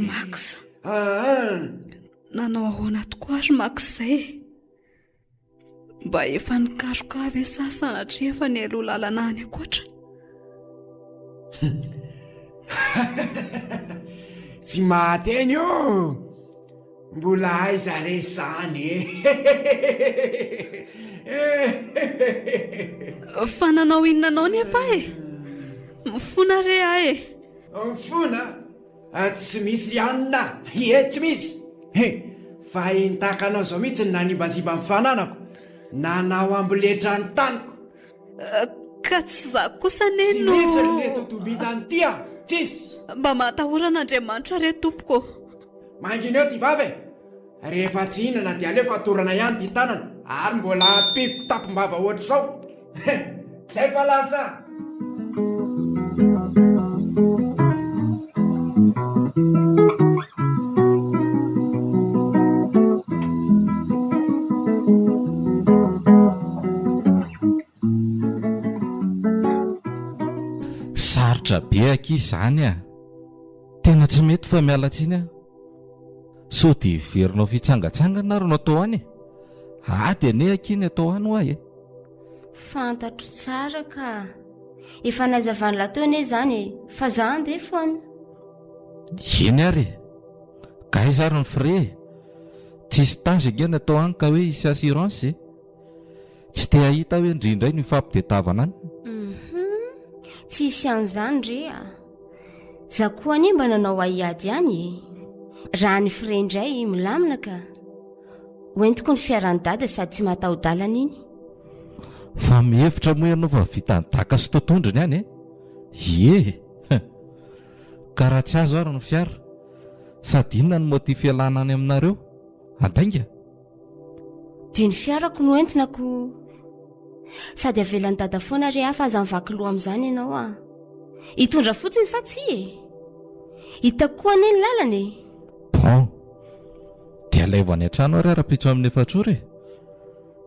Max. Nanao ahoana tokoa ary Max izay e? Mba efa nikaroka ahy ve sa sanatria efa nialoha lalana any ankoatra? Tsy mahateny ô! Mbola aiza re izany e? Fa nanao inona anao nefa aho e? Mifona re aho e! Mifona? Tsy misy ry anona Ie tsy misy He! Fa iny tahaka anao izao mihitsy no nanimbazimba ny fananako, nanao amboletra ny taniko. Ka tsy izaho kosa anie no. Tsy mihitsy ry reto domitany ity a! Tsisy! Mba matahora an'Andriamanitra re tompoko ô! Mangina eo ty vava e! Rehefa tsy hihinana dia aleo fatorana ihany ity tanana ary mbola ampiako tampom-bava ohatr'izao. Zay fa lasa! Sarotra be akia izany a! Tena tsy mety fa miala tsiny aho. Sao dia heverinao fitsangatsangana ary no atao any e? Ady anie akia ny atao any hoa e! Fantatro tsara ka. Efa nazavan'lah teo anie izany e! Fa za andeha foana. Eny ary e! Gaiza ary ny frais e! Tsy stage ange ny atao any ka hoe hisy assurance e! Tsy te hahita hoe ndry indray no hifampitedavana any. Hum, tsy hisy an'izany re a! Za koa anie mba nanao haiady ihany e. Raha ny frais indray milamina ka. Hoentiko ny fiaran'i dada sady tsy mataho-dalana iny. Fa mihevitra moa ianao fa vitan'i daka sy totondrony any e? Ie! Ka raha tsy azo ary ny fiara, sady inona no motif ialana any aminareo? Andainga? Dia ny fiarako no entina ko. Sady avelan'i dada foana re aho fa aza mivaky loha amin'izany ianao a. Hitondra fotsiny sa tsia e? Hitako koa anie ny lalana e. Bon. Dia alaivo any an-trano ary aho rahampitso amin'ny efatr'ora e.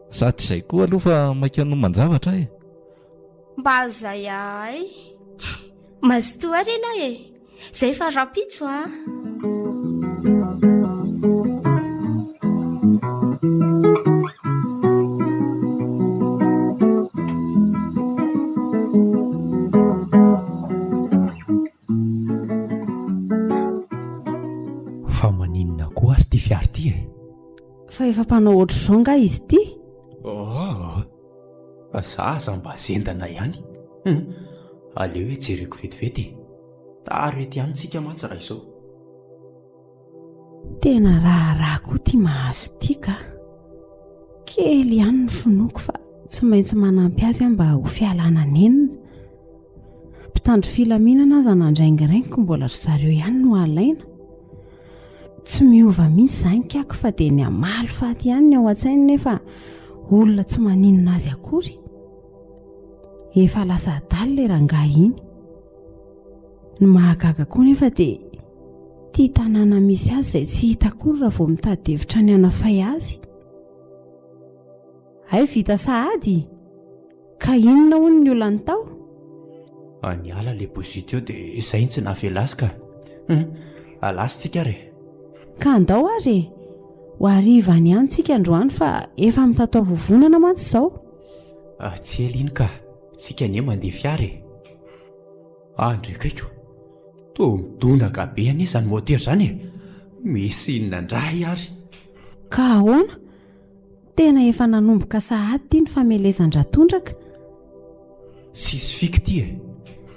Sady izay koa aloha fa maika hanoman-javatra aho e. Mba zay ahay. Mazotoa ary elah e. Zay fa rahampitso a. Fa maninona koa ary ity fiara ity e? Fa efa mpanao ohatr'izao nga izy ity? Oh! Za aza mba zendana ihany. Hum, aleo hoe jereko vetivety e. Tara eto ihany tsika mantsy raha izao. Tena raharaha koa ity mahazo ity ka. Kely ihany ny finoako fa tsy maintsy manampy azy aho mba ho fialana nenina. Mpitandro filaminana aza nandraingiraingiko mbola ry zareo ihany no alaina. Tsy miova mihitsy izany kako fa dia ny hamaly faty ihany ny ao an-tsainy nefa olona tsy maninona azy akory. Efa lasa adala ilay rangahy iny. Ny mahagaga koa nefa dia ity tanàna misy azy izay tsy hita akory raha vao mitady hevitra ny hanafay azy. Hay vita sahady! Ka inona hono ny olany tao? Ah, niala le bougie teo dia izay no tsy nahavela azy ka. Hum, lasa tsika ary e. Ka andao ary e! Ho hariva any ihany tsika androany fa efa mitatao vovonana mantsy izao. Ah, tsy ela iny ka, tsika anie mandeha fiara e. Andry akaiko, toa midonaka be anie izany motera izany e! Misy inona indray ary? Ka ahoana? Tena efa nanomboka sahady ity ny famelezan-dRatondraka. Tsisy fika ity e!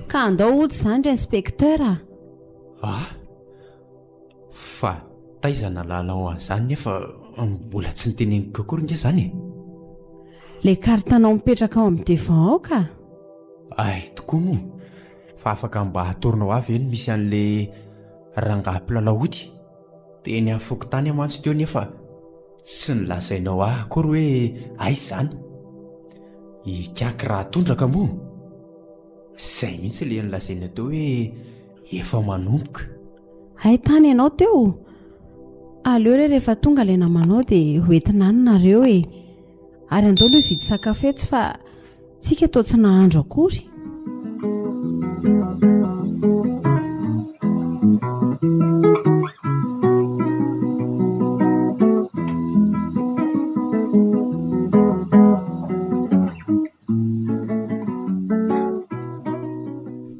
Ka andao hody izany ry inspecteur a! Ah! Fa taiza nalalao an'izany nefa mbola tsy niteneniko akory nge izany e! Ilay carte-nao mipetraka ao amin'ny devant ao ka! Hay tokoa moa! Fa afaka mba atoronao ahy ve ny misy an'ilay rangahy mpilalao ody? Teny amin'ny fokontany aho mantsy teo nefa Tsy nolazainao ahy akory hoe aiza izany. Ikaky raha tondraka moa? Izay mihitsy ilay nolazaina teo hoe efa manomboka. Hay tany ianao teo? Aleo re rehefa tonga ilay namanao dia ho entina any nareo e. Ary andao aloha hividy sakafo etsy fa tsika toa tsy nahandro akory.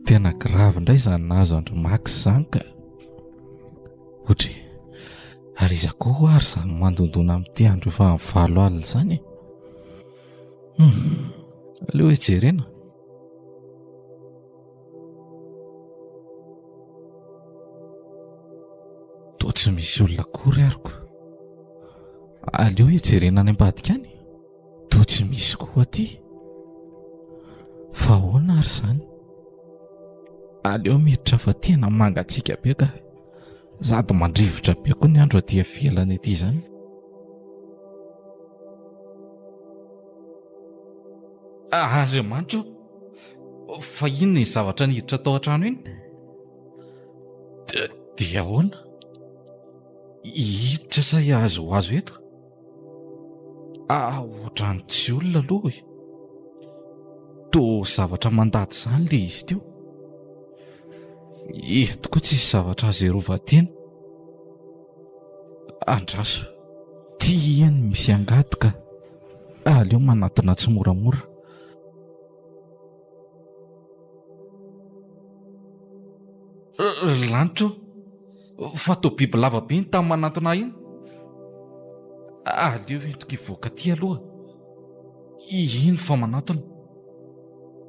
Tena grave indray izany nahazo an-dry Max izany ka. Ohatry ary iza koa hoa ary izany mandondona amin'ity andro efa amin'ny valo alina izany e? Hum, aleo hoe jerena. Toa tsy misy olona akory ariko. Aleo hijerena any ambadika any. Toa tsy misy koa aty. Fa ahoana ary izany? Aleo miditra fa tena mangatsiaka be ka. Sady mandrivotra be koa ny andro aty ivelany aty izany. Ah, Andriamanitra ô! Fa inona iny zavatra niditra tao an-trano iny? Dia ahoana? Hiditra sa hihazo ho azo eto? Ah, ohatran'ny tsy olona aloha e. Toa zavatra mandady izany ilay izy teo. Eto koa tsisy zavatra azo iarovan-tena. Andraso, ty eny misy angady ka. Aleo manatona tsimoramora. Ry lanitra ô, fa toa biby lava be iny tamin'ny manantona ahy iny. Aleo entiko hivoaka aty aloha. Iny fa manantona.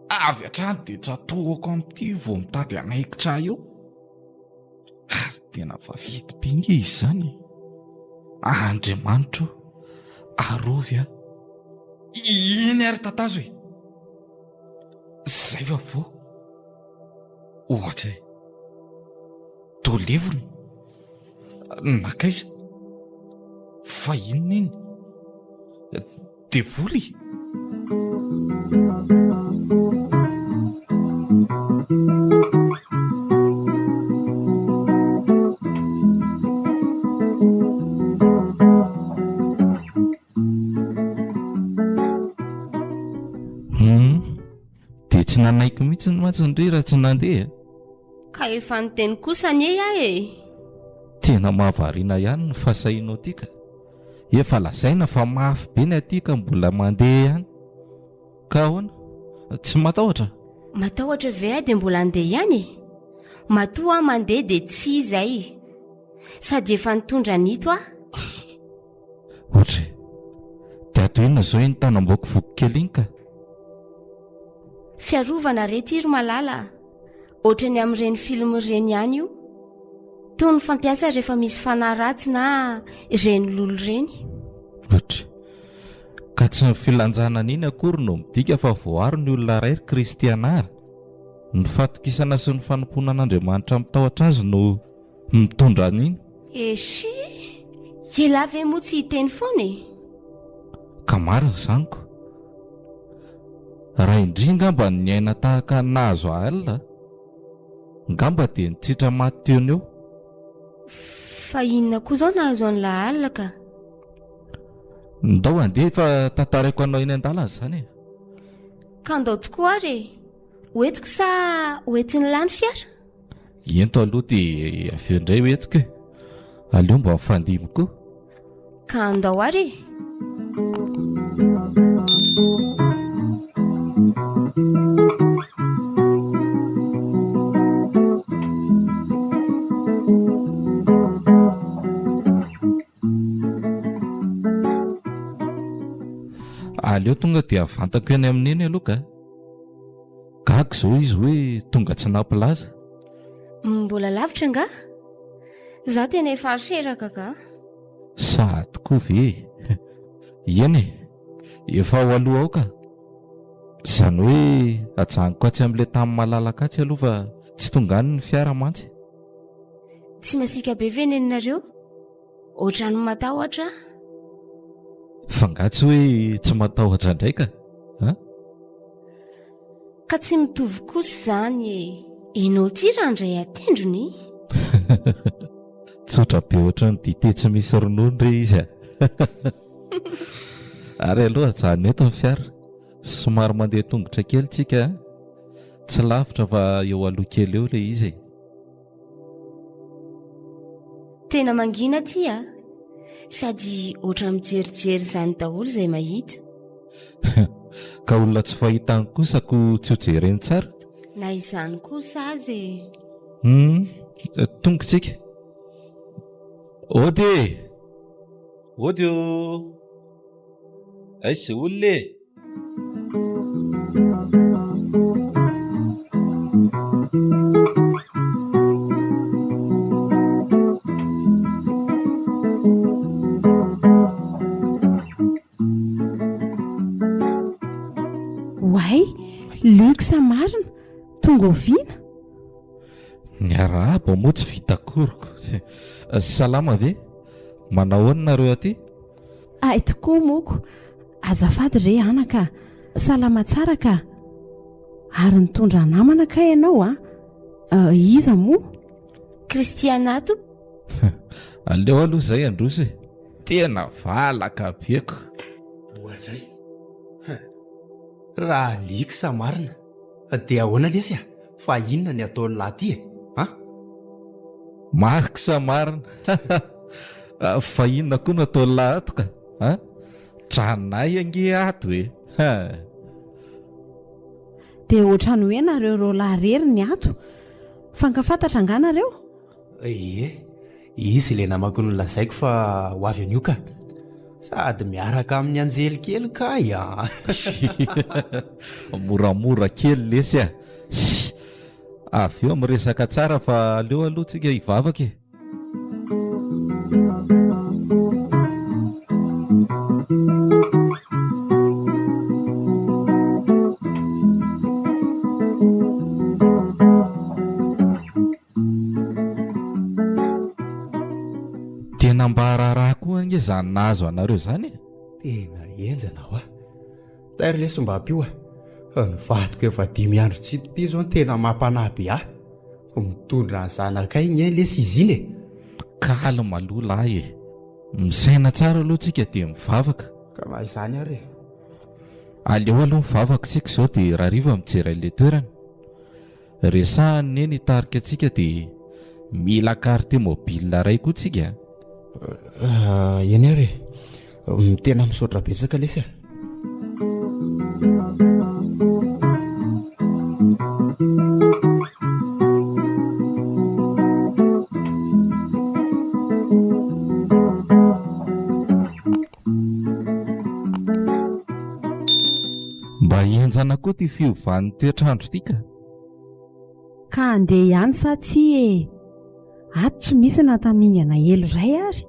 Avy hatrany dia tsatohako amin'ity vao mitady hanaikitra ahy eo. Tena vaventy be nge izy izany e! Andriamanitra o! Arovy aho! Iny ary tatazo e! Zay va voa! Ohatra e! Toa levona! Nankaiza? Fa inona iny? Devoly? Hum, dia tsy nanaiky mihitsy mantsy ndry raha tsy nandeha. Ka efa niteny kosa anie aho e! Tena mahavariana ihany ny fahasahianao ity ka. Efa lazaina fa mafy be ny aty ka mbola mandeha ihany. Ka ahoana? Tsy matahotra? Matahotra ve aho dia mbola handeha ihany e? Matoa aho mandeha dia tsy izay. Sady efa nitondra an'ito aho. Ohatra e! Dia atao inona izao iny tanam-boky voky kely iny ka? Fiarovana re ity ry Malala a! Ohatran'ny amin'ireny film ireny ihany io. Toy ny fampiasa rehefa misy fanahy ratsy na ireny lolo ireny. Ohatra. Ka tsy ny filanjana an'iny akory no midika fa voaro ny olona iray ry Kristiana a! Ny fatokisana sy ny fanompoana an'Andriamanitra amin-tahotra azy no mitondra an'iny. Eshii! Elah ve moa tsy hiteny foana e? Ka marina izany ko! Raha indry ngamba ny niaina tahaka ny nahazo ahy alina, ngamba dia nitsitra maty teo no eo. Fa inona koa izao nahazo an'i Lahala ka? Ndao handeha fa tantaraiko anao eny an-dalana izany e. Ka ndao tokoa ary e! Ho entiko sa ho entin'i lahy ny fiara? Ento aloha dia avy eo indray ho entiko e! Aleo mba mifandimby koa. Ka andao ary e! Aleo tonga dia avantako eny amin'i Neny aloha ka. Gaga izao izy hoe tonga tsy nampilaza. Mbola lavitra angaha? Za tena efa reraka ka. Sahady koa ve e? Eny e, efa ao aloha ao ka. Izany hoe ajanoko atsy amin'ilay tany malalaka atsy aloha fa tsy tonga any ny fiara mantsy. Tsy masiaka be ve neninareo? Ohatran'ny matahotra aho. Fa nga tsy hoe tsy matahotra indray ka? An? Ka tsy mitovy kosa izany e! Enao ity raha handray an-tendrony? Tsotra be ohatran'ny dite tsy misy ronono re izy a! Ary aloha ajanony eto ny fiara. Somary mandeha tongotra kely tsika a! Tsy lavitra fa eo aloha kely eo ilay izy e! Tena mangina aty a! Sady ohatran'ny mijerijery izany daholo izay mahita. Ka olona tsy fahita any kosa ko tsy ho jereny tsara? Na izany kosa aza e! Hum, tonga tsika. Ody e! Ody ô! Aiza izay olona e? Oay, Lux marina, tonga oviana? Ny arahaba moa tsy vita akoriko. Salama ve? Manao ahoana nareo aty? Hay tokoa moko, azafady re anaka a! Salama tsara ka! Ary nitondra namana kay ianao a? Iza moa? Christiana tompoko. Aleo aloha izay handroso e! Tena valaka be ko! Oadray! Raha Lix marina dia ahoana lesy a? Fa inona ny ataon'i lahy ty e? An? Marx marina! Fa inona koa no ataon'i lahy ato ka? An? Dranay ange ato e! Ha! Dia ohatran'ny hoe nareo roalahy irery ny ato. Fankafantatra angaha nareo? Ie, izy ilay namako nolazaiko fa ho avy anio ka. Sady miaraka amin'ny anjely kely kay a! Moramora kely lesy a! Avy eo miresaka tsara fa aleo aloha tsika hivavaka e! Tena mba raharaha koa ange izany nahazo anareo izany e! Tena henjana hoa. Tairo lesy mba ampio a! Ny vadiko efa dimy andro tsy hita ity izao no tena mampanahy be ahy. Mitondra ny zanakay anie lesy izy iny e! Calme aloha lahy e! Misaina tsara aloha tsika dia mivavaka. Ka na izany ary e! Aleo aloha mivavaka tsika izao dia rahariva mijery an'ilay toerana. Resahany neny hitarika antsika dia mila carte mobile iray koa tsika a! Eny ary e! Tena misaotra betsaka lesy a! Mba henjana koa ity fiovan'ny toetr'andro ity ka! Ka handeha ihany sa tsia e? Ato tsy misy na tamingana elo iray ary.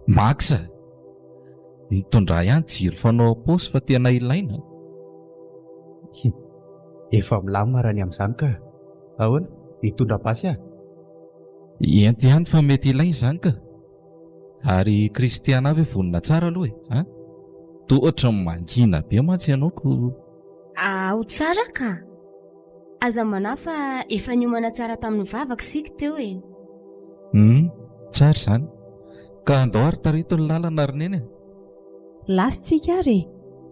Max a! Mitondrà ihany jiro fanao am-paosy fa tena ilaina a! Efa milamina raha ny amin'izany ka! Ahoana? Hitondra basy aho? Ento ihany fa mety ilaina izany ka! Ary Christiana ve vonona tsara aloha e? An? Toa ohatran'ny mangina be mantsy ianao ko. Ao tsara ka! Aza manahy fa efa niomana tsara tamin'ny vavaka isika teo e! Hum, tsara izany. Ka andao ary tarito ny lalana ry neny e! Lasa tsika ary e!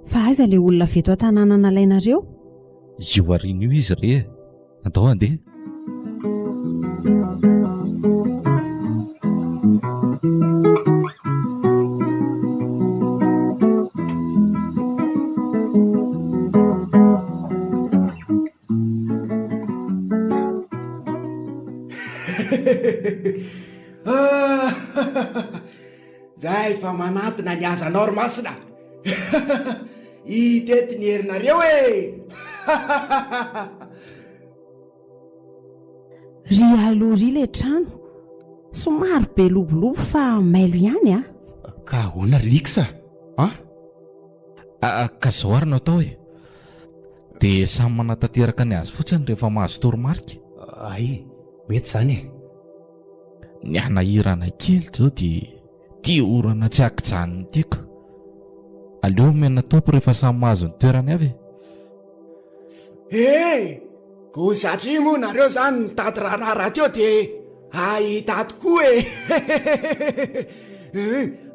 Fa aiza ilay olona avy eto an-tanàna nalainareo? Io aoriana io izy re e! Andao handeha. Zay fa manatona ny hazanao ry masina. Hitety ny herinareo e! Ry aloha ry le trano, somary be lobolobo fa mailo ihany a! Ka ahoana ry Lix a? An? Ah, ka zao ary no atao e! Dia samy manatanteraka ny azy fotsiny rehefa mahazo toromarika. Ay, mety izany e! Ny hanahirana kely zao dia ity orana tsy ankijanona ity ka. Aleo omena tompy rehefa samy mahazo ny toerany avy e. He! Ko satria moa nareo zany nitady raharaha rahateo dia hahita tokoa e!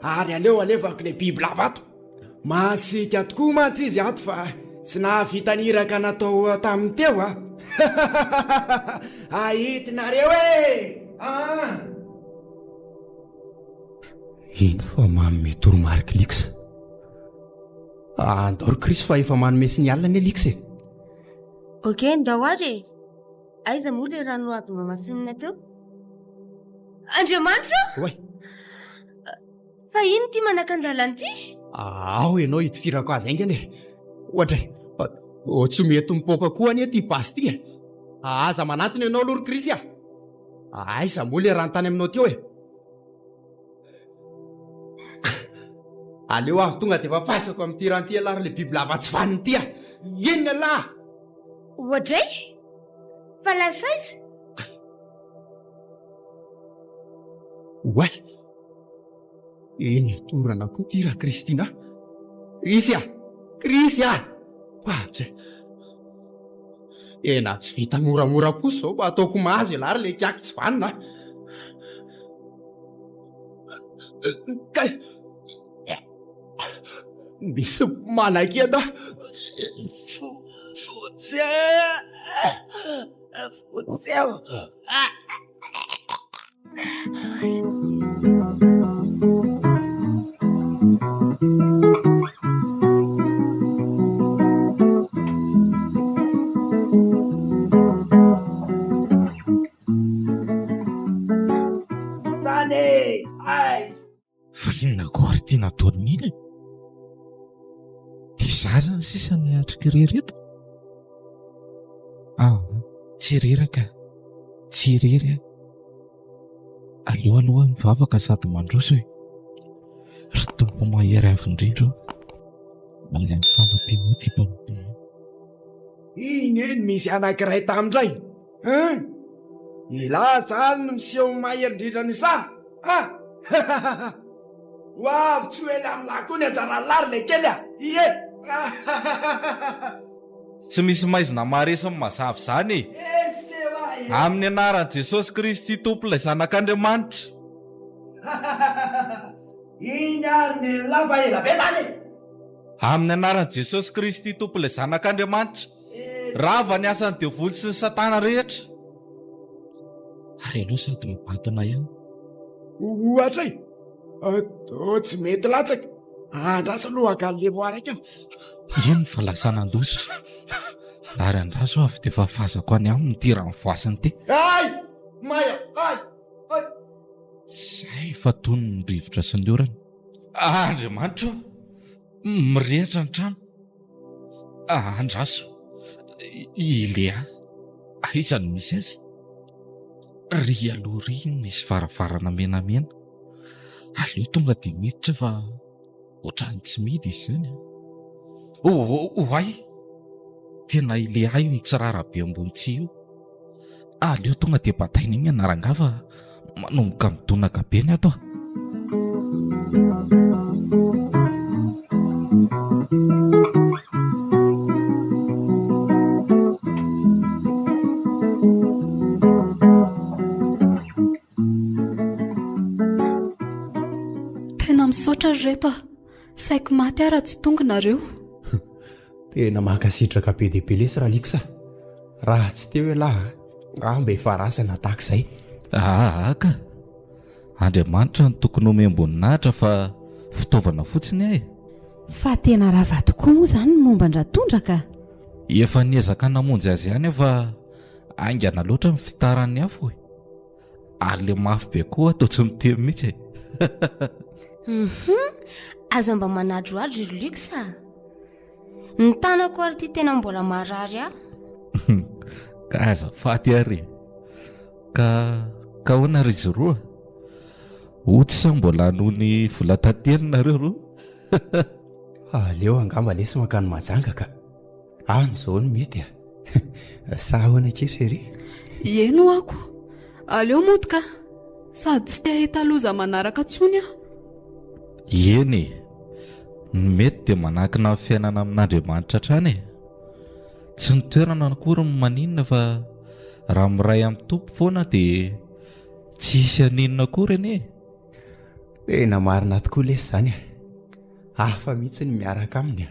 Ary aleo alefako le bibilava ato. Masiaka tokoa mantsy izy ato fa tsy nahavita ny iraka natao taminy teo a! Ahitinareo e! Aa! Iny fa manome toromarika Lix. Andao ry Chris fa efa manome signal anie Lix e. Ok, ndao ary e! Aiza moa le rano avy nohamasinina teo? Andriamanitra ô! Oay! Fa ino ity manakan-dalana ity? Ao ianao hitifirako azy haingana e! Ohatra e! Tsy mety mipoaka koa anie ity basy ity e! Aza manantona ianao aloha ry Chris a! Aiza moa ilay rano tany aminao teo e? Aleo avy tonga dia efa fasako amin'ity rano ity ialahy ry ilay bibilava tsy vanona ity a! Inona ialahy? Oadray! Fa lasa aiza? Oay! Eny an-torana koa ity ra Christina. Krisy a! Krisy a! Oadray! Tena tsy vita moramora kosa izao fa ataoko mahazo ialahy ry le kiaky tsy vanona a! Kay! Misy manakena fotsy fotsy eo. Tany e! Aiza! Fa inona koa ary ity nataon'i Mila e? Dia izaho izany sisa no hiatrika irery eto? Aa, tsy reraka, tsy irery aho. Aleo aloha mivavaka sady mandroso e. Ry Tompo mahery avo indrindra ô, mila ny fanampianao ity mpanomponao. Iny eny misy anankiray tamindray hein! Elah zany no miseho mahery indrindra ny saha ah! Ho avy tsy ho ela amin'lah koa ny anjaran'lah ry laikely a! Ie! Tsy misy maizina maharesy ny mazava izany e! Amin'ny anaran'i Jesosy Kristy Tompo ilay Zanak'Andriamanitra. Iny ary nen'lah fa ela be zany e! Amin'ny anaran'i Jesosy Kristy Tompo ilay Zanak'Andriamanitra. Rava ny asan'ny devoly sy ny satana rehetra. Ary ianao sady mibantana ihany. Ohatra e! Toa tsy mety latsaka. Andraso aloha haka an'ilay moara aika. Iny fa lasa nandositra. Ary andraso avy dia efa fazako any aminy ity rano voasiny ity. Hay! Maya! Hay! Hay! Izay fa tony ny rivotra sy ny orana. Andriamanitra ô! Mirehitra ny trano. Andraso. I Léa. Aiza no misy azy? Ry aloha ry misy varavarana menamena. Aleo tonga dia miditra fa ohatran'ny tsy mihidy izy izany. Oay! Tena i Léa io mitsirara be ambony tsihy io. Aleo tonga dia bataina iny ianà rangahy fa manomboka midonaka be ny ato a. Tena misaotra ry reto a! Saiky maty aho raha tsy tonga nareo. Tena mankasitraka be dia be lesy Ralix a! Raha tsy teo ialahy a, angamba efa razana tahaka izay. Aa ka! Andriamanitra no tokony homem-boninahitra fa fitaovana fotsiny aho e! Fa tena rava tokoa moa izany ny momba an-dRatondra ka! Efa niezaka namonjy azy ihany aho fa haingana loatra ny fitaran'ny afo e! Ary le mafy be koa toa tsy miteny mihitsy e! Hum, aza mba manadrohadro ry Lux a! Ny tanako ary ity tena mbola marary ahy. Ka azafady ary e! Ka ka ahoana ry izy roa? Hody sa mbola hanohy ny volan-tantely nareo roa? Aleo angamba lesy mankany Mahajanga ka. Any izao no mety a! Sa ahoana akia chérie? Eny ho'ako. Aleo mody ka. Sady tsy te hahita loza manaraka intsony aho. Eny e! Ny mety dia manankina ny fiainana amin'Andriamanitra hatrany e! Tsy ny toerana akory no maninona fa raha miray amin'ny Tompo foana dia tsy hisy haninona akory anie e! Tena marina tokoa lesy izany e! Hafa mihitsy ny miaraka aminy a!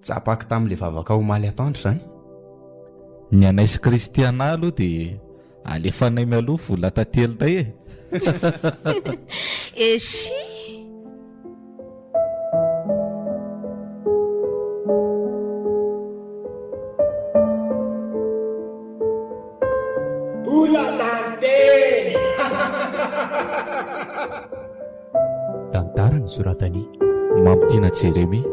Tsapako tamin'ilay vavaka omaly atoandro izany. Ny anay sy Christiana aloha dia alefanay mialoha vola tantely indray e! Eshi! Vola tantely! Tantara nosoratan'i Mamitiana Jeremia.